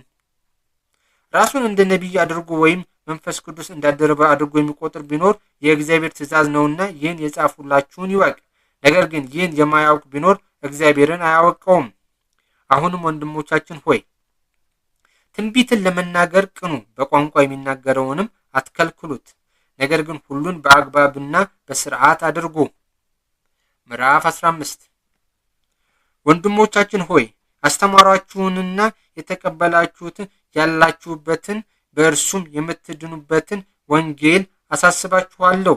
ራሱን እንደ ነቢይ አድርጎ ወይም መንፈስ ቅዱስ እንዳደረበ አድርጎ የሚቆጥር ቢኖር የእግዚአብሔር ትእዛዝ ነውና ይህን የጻፉላችሁን ይወቅ። ነገር ግን ይህን የማያውቅ ቢኖር እግዚአብሔርን አያውቀውም። አሁንም ወንድሞቻችን ሆይ ትንቢትን ለመናገር ቅኑ፣ በቋንቋ የሚናገረውንም አትከልክሉት። ነገር ግን ሁሉን በአግባብና በስርዓት አድርጉ። ምዕራፍ 15። ወንድሞቻችን ሆይ፣ አስተማሯችሁንና የተቀበላችሁትን ያላችሁበትን በእርሱም የምትድኑበትን ወንጌል አሳስባችኋለሁ።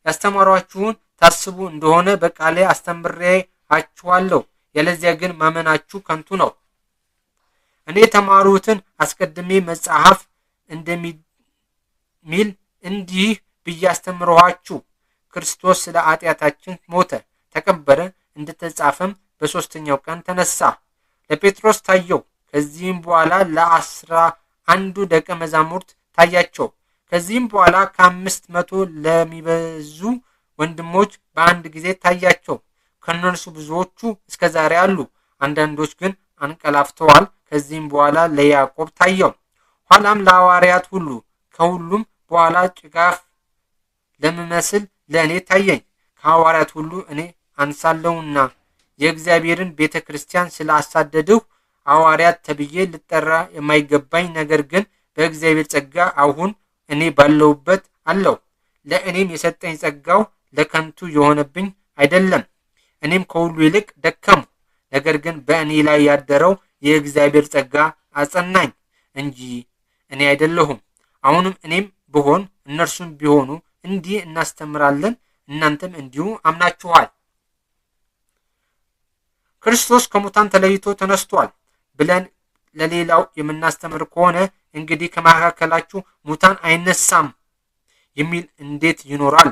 ያስተማሯችሁን ታስቡ እንደሆነ በቃሌ አስተምሬአችኋለሁ። ያለዚያ ግን ማመናችሁ ከንቱ ነው። እኔ የተማሩትን አስቀድሜ መጽሐፍ እንደሚል እንዲህ ብዬ አስተምረኋችሁ። ክርስቶስ ስለ ኃጢአታችን ሞተ፣ ተቀበረ፣ እንደተጻፈም በሦስተኛው ቀን ተነሳ፣ ለጴጥሮስ ታየው። ከዚህም በኋላ ለ11ዱ ደቀ መዛሙርት ታያቸው። ከዚህም በኋላ ከ500 ለሚበዙ ወንድሞች በአንድ ጊዜ ታያቸው። ከእነርሱ ብዙዎቹ እስከ ዛሬ አሉ፣ አንዳንዶች ግን አንቀላፍተዋል። ከዚህም በኋላ ለያዕቆብ ታየው፣ ኋላም ለሐዋርያት ሁሉ። ከሁሉም በኋላ ጭጋፍ ለምመስል ለእኔ ታየኝ። ከሐዋርያት ሁሉ እኔ አንሳለሁና የእግዚአብሔርን ቤተ ክርስቲያን ስላሳደድሁ ሐዋርያት ተብዬ ልጠራ የማይገባኝ፣ ነገር ግን በእግዚአብሔር ጸጋ አሁን እኔ ባለሁበት አለው። ለእኔም የሰጠኝ ጸጋው ለከንቱ የሆነብኝ አይደለም። እኔም ከሁሉ ይልቅ ደከምሁ፣ ነገር ግን በእኔ ላይ ያደረው የእግዚአብሔር ጸጋ አጸናኝ እንጂ እኔ አይደለሁም። አሁንም እኔም ብሆን እነርሱም ቢሆኑ እንዲህ እናስተምራለን፣ እናንተም እንዲሁ አምናችኋል። ክርስቶስ ከሙታን ተለይቶ ተነስቷል ብለን ለሌላው የምናስተምር ከሆነ እንግዲህ ከመካከላችሁ ሙታን አይነሳም የሚል እንዴት ይኖራል?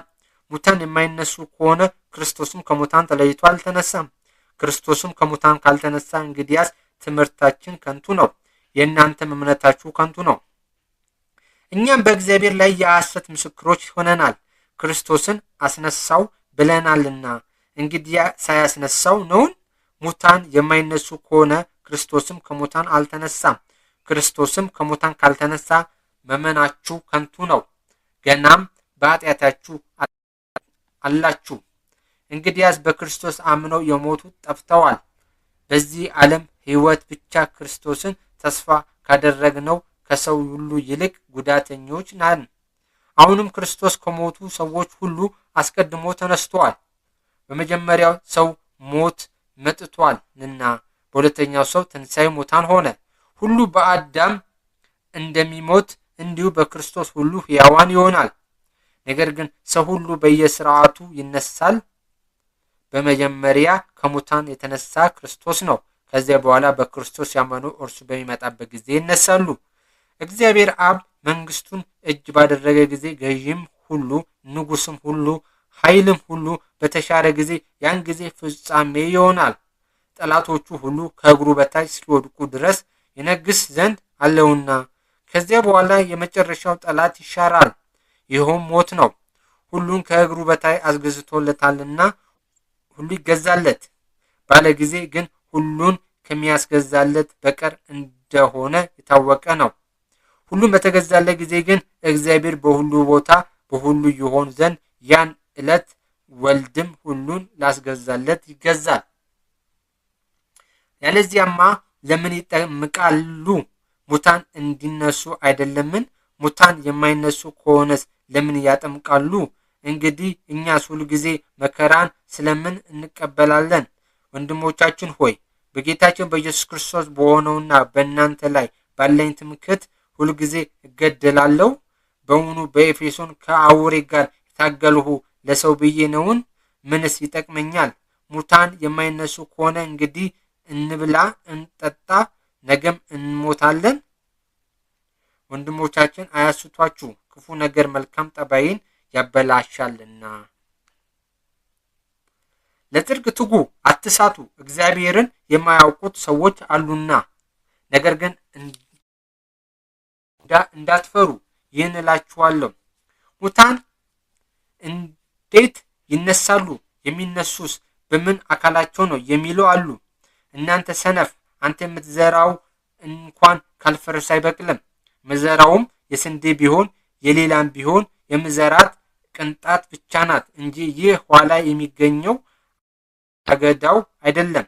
ሙታን የማይነሱ ከሆነ ክርስቶስም ከሙታን ተለይቶ አልተነሳም። ክርስቶስም ከሙታን ካልተነሳ እንግዲያስ ትምህርታችን ከንቱ ነው፣ የእናንተም እምነታችሁ ከንቱ ነው። እኛም በእግዚአብሔር ላይ የሐሰት ምስክሮች ሆነናል፣ ክርስቶስን አስነሳው ብለናልና። እንግዲያ ሳያስነሳው ነውን? ሙታን የማይነሱ ከሆነ ክርስቶስም ከሙታን አልተነሳም። ክርስቶስም ከሙታን ካልተነሳ መመናችሁ ከንቱ ነው፣ ገናም በኃጢአታችሁ አላችሁ። እንግዲያስ በክርስቶስ አምነው የሞቱ ጠፍተዋል። በዚህ ዓለም ሕይወት ብቻ ክርስቶስን ተስፋ ካደረግነው ከሰው ሁሉ ይልቅ ጉዳተኞች ነን። አሁንም ክርስቶስ ከሞቱ ሰዎች ሁሉ አስቀድሞ ተነስቷል። በመጀመሪያው ሰው ሞት መጥቷልና በሁለተኛው ሰው ትንሣኤ ሙታን ሆነ። ሁሉ በአዳም እንደሚሞት እንዲሁ በክርስቶስ ሁሉ ሕያዋን ይሆናል። ነገር ግን ሰው ሁሉ በየሥርዓቱ ይነሳል። በመጀመሪያ ከሙታን የተነሳ ክርስቶስ ነው። ከዚያ በኋላ በክርስቶስ ያመኑ እርሱ በሚመጣበት ጊዜ ይነሳሉ። እግዚአብሔር አብ መንግስቱን እጅ ባደረገ ጊዜ፣ ገዢም ሁሉ፣ ንጉስም ሁሉ፣ ኃይልም ሁሉ በተሻረ ጊዜ ያን ጊዜ ፍጻሜ ይሆናል። ጠላቶቹ ሁሉ ከእግሩ በታች እስኪወድቁ ድረስ ይነግስ ዘንድ አለውና። ከዚያ በኋላ የመጨረሻው ጠላት ይሻራል፣ ይኸውም ሞት ነው። ሁሉን ከእግሩ በታች አስገዝቶለታልና ሁሉ ይገዛለት ባለ ጊዜ ግን ሁሉን ከሚያስገዛለት በቀር እንደሆነ የታወቀ ነው። ሁሉም በተገዛለት ጊዜ ግን እግዚአብሔር በሁሉ ቦታ በሁሉ ይሆን ዘንድ ያን ዕለት ወልድም ሁሉን ላስገዛለት ይገዛል። ያለዚያማ ለምን ይጠምቃሉ? ሙታን እንዲነሱ አይደለምን? ሙታን የማይነሱ ከሆነስ ለምን ያጠምቃሉ? እንግዲህ እኛስ ሁልጊዜ መከራን ስለምን እንቀበላለን? ወንድሞቻችን ሆይ፣ በጌታችን በኢየሱስ ክርስቶስ በሆነውና በእናንተ ላይ ባለኝ ትምክህት ሁልጊዜ እገደላለሁ። በውኑ በኤፌሶን ከአውሬ ጋር የታገልሁ ለሰው ብዬ ነውን? ምንስ ይጠቅመኛል? ሙታን የማይነሱ ከሆነ እንግዲህ እንብላ፣ እንጠጣ፣ ነገም እንሞታለን። ወንድሞቻችን አያስቷችሁ፣ ክፉ ነገር መልካም ጠባይን ያበላሻልና። ለጽድቅ ትጉ፣ አትሳቱ፣ እግዚአብሔርን የማያውቁት ሰዎች አሉና። ነገር ግን እንዳትፈሩ ይህን እላችኋለሁ። ሙታን እንዴት ይነሳሉ? የሚነሱስ በምን አካላቸው ነው የሚሉ አሉ። እናንተ ሰነፍ፣ አንተ የምትዘራው እንኳን ካልፈረሰ አይበቅልም። ምዘራውም የስንዴ ቢሆን የሌላም ቢሆን የምዘራት ቅንጣት ብቻ ናት እንጂ ይህ ኋላ የሚገኘው አገዳው አይደለም።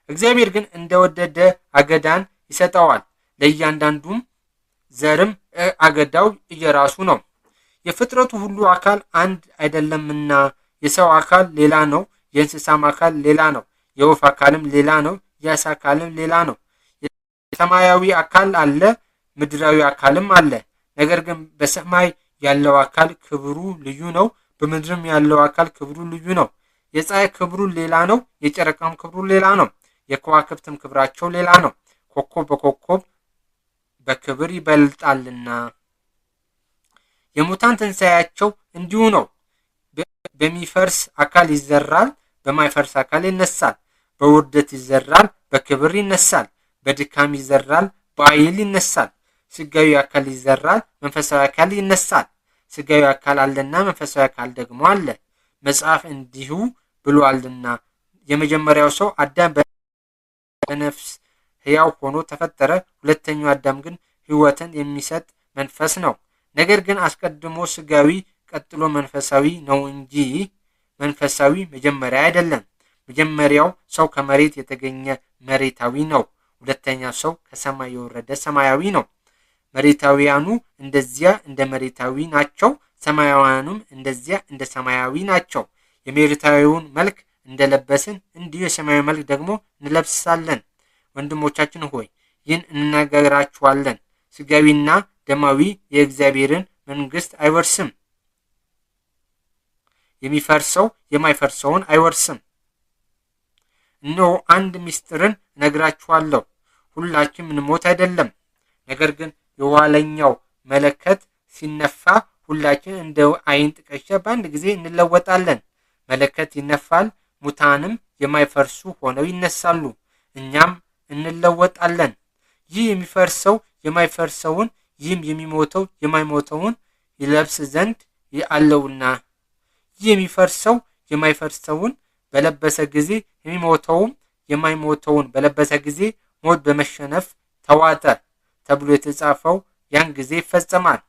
እግዚአብሔር ግን እንደወደደ አገዳን ይሰጠዋል፣ ለእያንዳንዱም ዘርም አገዳው እየራሱ ነው። የፍጥረቱ ሁሉ አካል አንድ አይደለምና የሰው አካል ሌላ ነው፣ የእንስሳም አካል ሌላ ነው፣ የወፍ አካልም ሌላ ነው፣ የዓሣ አካልም ሌላ ነው። ሰማያዊ አካል አለ፣ ምድራዊ አካልም አለ። ነገር ግን በሰማይ ያለው አካል ክብሩ ልዩ ነው፣ በምድርም ያለው አካል ክብሩ ልዩ ነው። የፀሐይ ክብሩ ሌላ ነው፣ የጨረቃም ክብሩ ሌላ ነው፣ የከዋክብትም ክብራቸው ሌላ ነው። ኮከብ በኮከብ በክብር ይበልጣልና። የሙታን ትንሣኤያቸው እንዲሁ ነው። በሚፈርስ አካል ይዘራል፣ በማይፈርስ አካል ይነሳል። በውርደት ይዘራል፣ በክብር ይነሳል። በድካም ይዘራል፣ በኃይል ይነሳል። ስጋዊ አካል ይዘራል፣ መንፈሳዊ አካል ይነሳል። ስጋዊ አካል አለና መንፈሳዊ አካል ደግሞ አለ። መጽሐፍ እንዲሁ ብሏልና የመጀመሪያው ሰው አዳም በነፍስ ሕያው ሆኖ ተፈጠረ። ሁለተኛው አዳም ግን ሕይወትን የሚሰጥ መንፈስ ነው። ነገር ግን አስቀድሞ ስጋዊ ቀጥሎ መንፈሳዊ ነው እንጂ መንፈሳዊ መጀመሪያ አይደለም። መጀመሪያው ሰው ከመሬት የተገኘ መሬታዊ ነው። ሁለተኛው ሰው ከሰማይ የወረደ ሰማያዊ ነው። መሬታዊያኑ እንደዚያ እንደ መሬታዊ ናቸው፣ ሰማያውያኑም እንደዚያ እንደ ሰማያዊ ናቸው። የመሬታዊውን መልክ እንደለበስን እንዲሁ የሰማያዊ መልክ ደግሞ እንለብሳለን። ወንድሞቻችን ሆይ ይህን እንነግራችኋለን፣ ስጋዊና ደማዊ የእግዚአብሔርን መንግሥት አይወርስም። የሚፈርሰው የማይፈርሰውን አይወርስም። እነሆ አንድ ምስጢርን እነግራችኋለሁ፣ ሁላችን ምንሞት አይደለም፣ ነገር ግን የኋለኛው መለከት ሲነፋ ሁላችን እንደ ዓይን ጥቀሻ በአንድ ጊዜ እንለወጣለን። መለከት ይነፋል፣ ሙታንም የማይፈርሱ ሆነው ይነሳሉ፣ እኛም እንለወጣለን። ይህ የሚፈርሰው የማይፈርሰውን፣ ይህም የሚሞተው የማይሞተውን ይለብስ ዘንድ አለውና። ይህ የሚፈርሰው የማይፈርሰውን በለበሰ ጊዜ፣ የሚሞተውም የማይሞተውን በለበሰ ጊዜ ሞት በመሸነፍ ተዋጠ ተብሎ የተጻፈው ያን ጊዜ ይፈጸማል።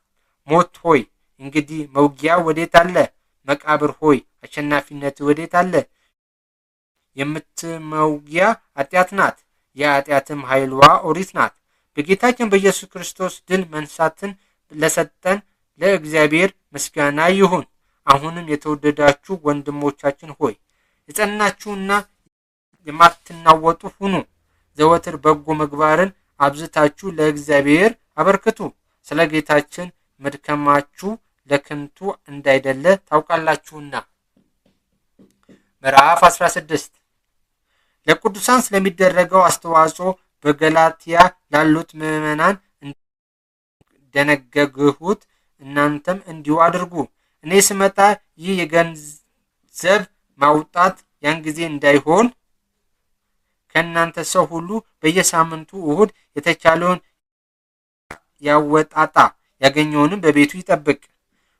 ሞት ሆይ እንግዲህ መውጊያ ወዴት አለ? መቃብር ሆይ አሸናፊነት ወዴት አለ? የምትመውጊያ ኃጢአት ናት፣ የኃጢአትም ኃይልዋ ኦሪት ናት። በጌታችን በኢየሱስ ክርስቶስ ድል መንሳትን ለሰጠን ለእግዚአብሔር ምስጋና ይሁን። አሁንም የተወደዳችሁ ወንድሞቻችን ሆይ የጸናችሁና የማትናወጡ ሁኑ። ዘወትር በጎ ምግባርን አብዝታችሁ ለእግዚአብሔር አበርክቱ። ስለ ጌታችን መድከማችሁ ለከንቱ እንዳይደለ ታውቃላችሁና። ምዕራፍ 16 ለቅዱሳን ስለሚደረገው አስተዋጽኦ በገላትያ ላሉት ምዕመናን እንደነገግሁት እናንተም እንዲሁ አድርጉ። እኔ ስመጣ ይህ የገንዘብ ማውጣት ያን ጊዜ እንዳይሆን ከእናንተ ሰው ሁሉ በየሳምንቱ እሁድ የተቻለውን ያወጣጣ፣ ያገኘውንም በቤቱ ይጠብቅ።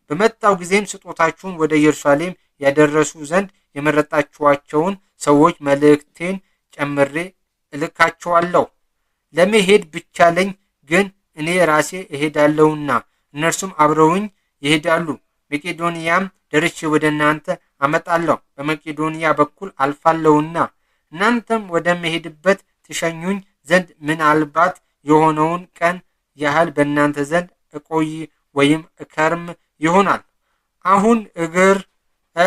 በመጣው ጊዜም ስጦታችሁን ወደ ኢየሩሳሌም ያደረሱ ዘንድ የመረጣችኋቸውን ሰዎች መልእክቴን ጨምሬ እልካቸዋለሁ። ለመሄድ ብቻለኝ ግን እኔ ራሴ እሄዳለሁና እነርሱም አብረውኝ ይሄዳሉ። መቄዶንያም ደርሼ ወደ እናንተ አመጣለሁ፣ በመቄዶንያ በኩል አልፋለሁና እናንተም ወደምሄድበት ትሸኙኝ ዘንድ ምናልባት የሆነውን ቀን ያህል በእናንተ ዘንድ እቆይ ወይም እከርም ይሆናል። አሁን እግር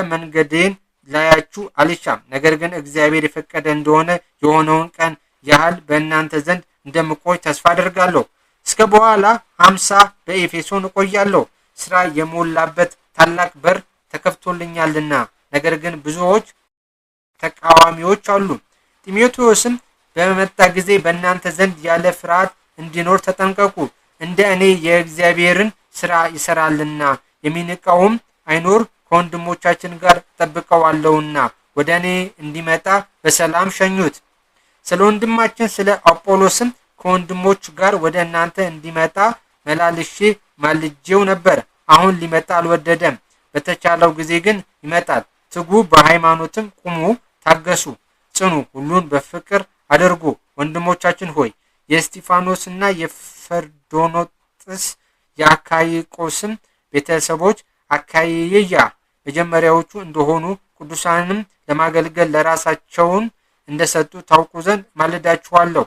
መንገዴን ላያችሁ አልሻም። ነገር ግን እግዚአብሔር የፈቀደ እንደሆነ የሆነውን ቀን ያህል በእናንተ ዘንድ እንደምቆይ ተስፋ አደርጋለሁ። እስከ በኋላ 50 በኤፌሶን እቆያለሁ፣ ስራ የሞላበት ታላቅ በር ተከፍቶልኛልና። ነገር ግን ብዙዎች ተቃዋሚዎች አሉ። ጢሞቴዎስም በመጣ ጊዜ በእናንተ ዘንድ ያለ ፍርሃት እንዲኖር ተጠንቀቁ፣ እንደ እኔ የእግዚአብሔርን ስራ ይሰራልና። የሚንቀውም አይኖር ከወንድሞቻችን ጋር ጠብቀዋለሁና ወደ እኔ እንዲመጣ በሰላም ሸኙት። ስለ ወንድማችን ስለ አጶሎስም ከወንድሞች ጋር ወደ እናንተ እንዲመጣ መላልሼ ማልጄው ነበር። አሁን ሊመጣ አልወደደም። በተቻለው ጊዜ ግን ይመጣል። ትጉ፣ በሃይማኖትም ቁሙ፣ ታገሱ፣ ጽኑ፣ ሁሉን በፍቅር አድርጉ። ወንድሞቻችን ሆይ የእስጢፋኖስና የፈርዶኖጥስ የአካይቆስም ቤተሰቦች አካይያ መጀመሪያዎቹ እንደሆኑ ቅዱሳንም ለማገልገል ለራሳቸውን እንደሰጡ ታውቁ ዘንድ ማልዳችኋለሁ።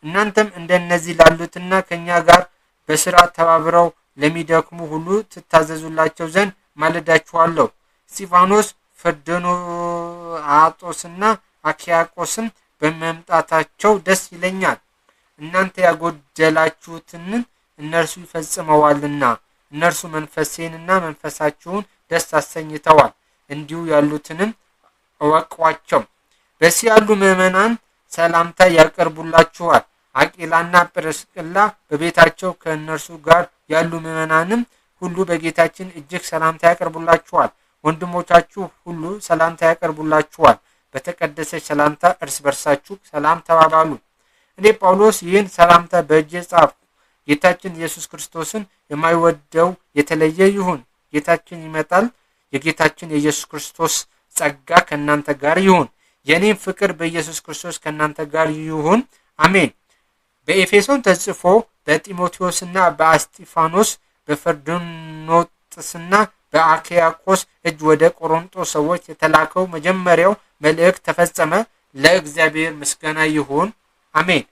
እናንተም እንደነዚህ ላሉትና ከእኛ ጋር በስራ ተባብረው ለሚደክሙ ሁሉ ትታዘዙላቸው ዘንድ ማልዳችኋለሁ። እስጢፋኖስ፣ ፍርዶንአጦስና አኪያቆስም በመምጣታቸው ደስ ይለኛል። እናንተ ያጎደላችሁትን እነርሱ ይፈጽመዋልና እነርሱ መንፈሴንና መንፈሳችሁን ደስ አሰኝተዋል። እንዲሁ ያሉትንም እወቋቸው። በእስያ ያሉ ምዕመናን ሰላምታ ያቀርቡላችኋል። አቂላና ጵርስቅላ በቤታቸው ከእነርሱ ጋር ያሉ ምዕመናንም ሁሉ በጌታችን እጅግ ሰላምታ ያቀርቡላችኋል። ወንድሞቻችሁ ሁሉ ሰላምታ ያቀርቡላችኋል። በተቀደሰች ሰላምታ እርስ በርሳችሁ ሰላም ተባባሉ። እኔ ጳውሎስ ይህን ሰላምታ በእጄ ጻፍኩ። ጌታችን ኢየሱስ ክርስቶስን የማይወደው የተለየ ይሁን። ጌታችን ይመጣል። የጌታችን የኢየሱስ ክርስቶስ ጸጋ ከእናንተ ጋር ይሁን። የእኔም ፍቅር በኢየሱስ ክርስቶስ ከእናንተ ጋር ይሁን። አሜን። በኤፌሶን ተጽፎ በጢሞቴዎስና በአስጢፋኖስ በፈርዶኖጥስና በአኪያቆስ እጅ ወደ ቆሮንጦስ ሰዎች የተላከው መጀመሪያው መልእክት ተፈጸመ። ለእግዚአብሔር ምስጋና ይሁን። አሜን።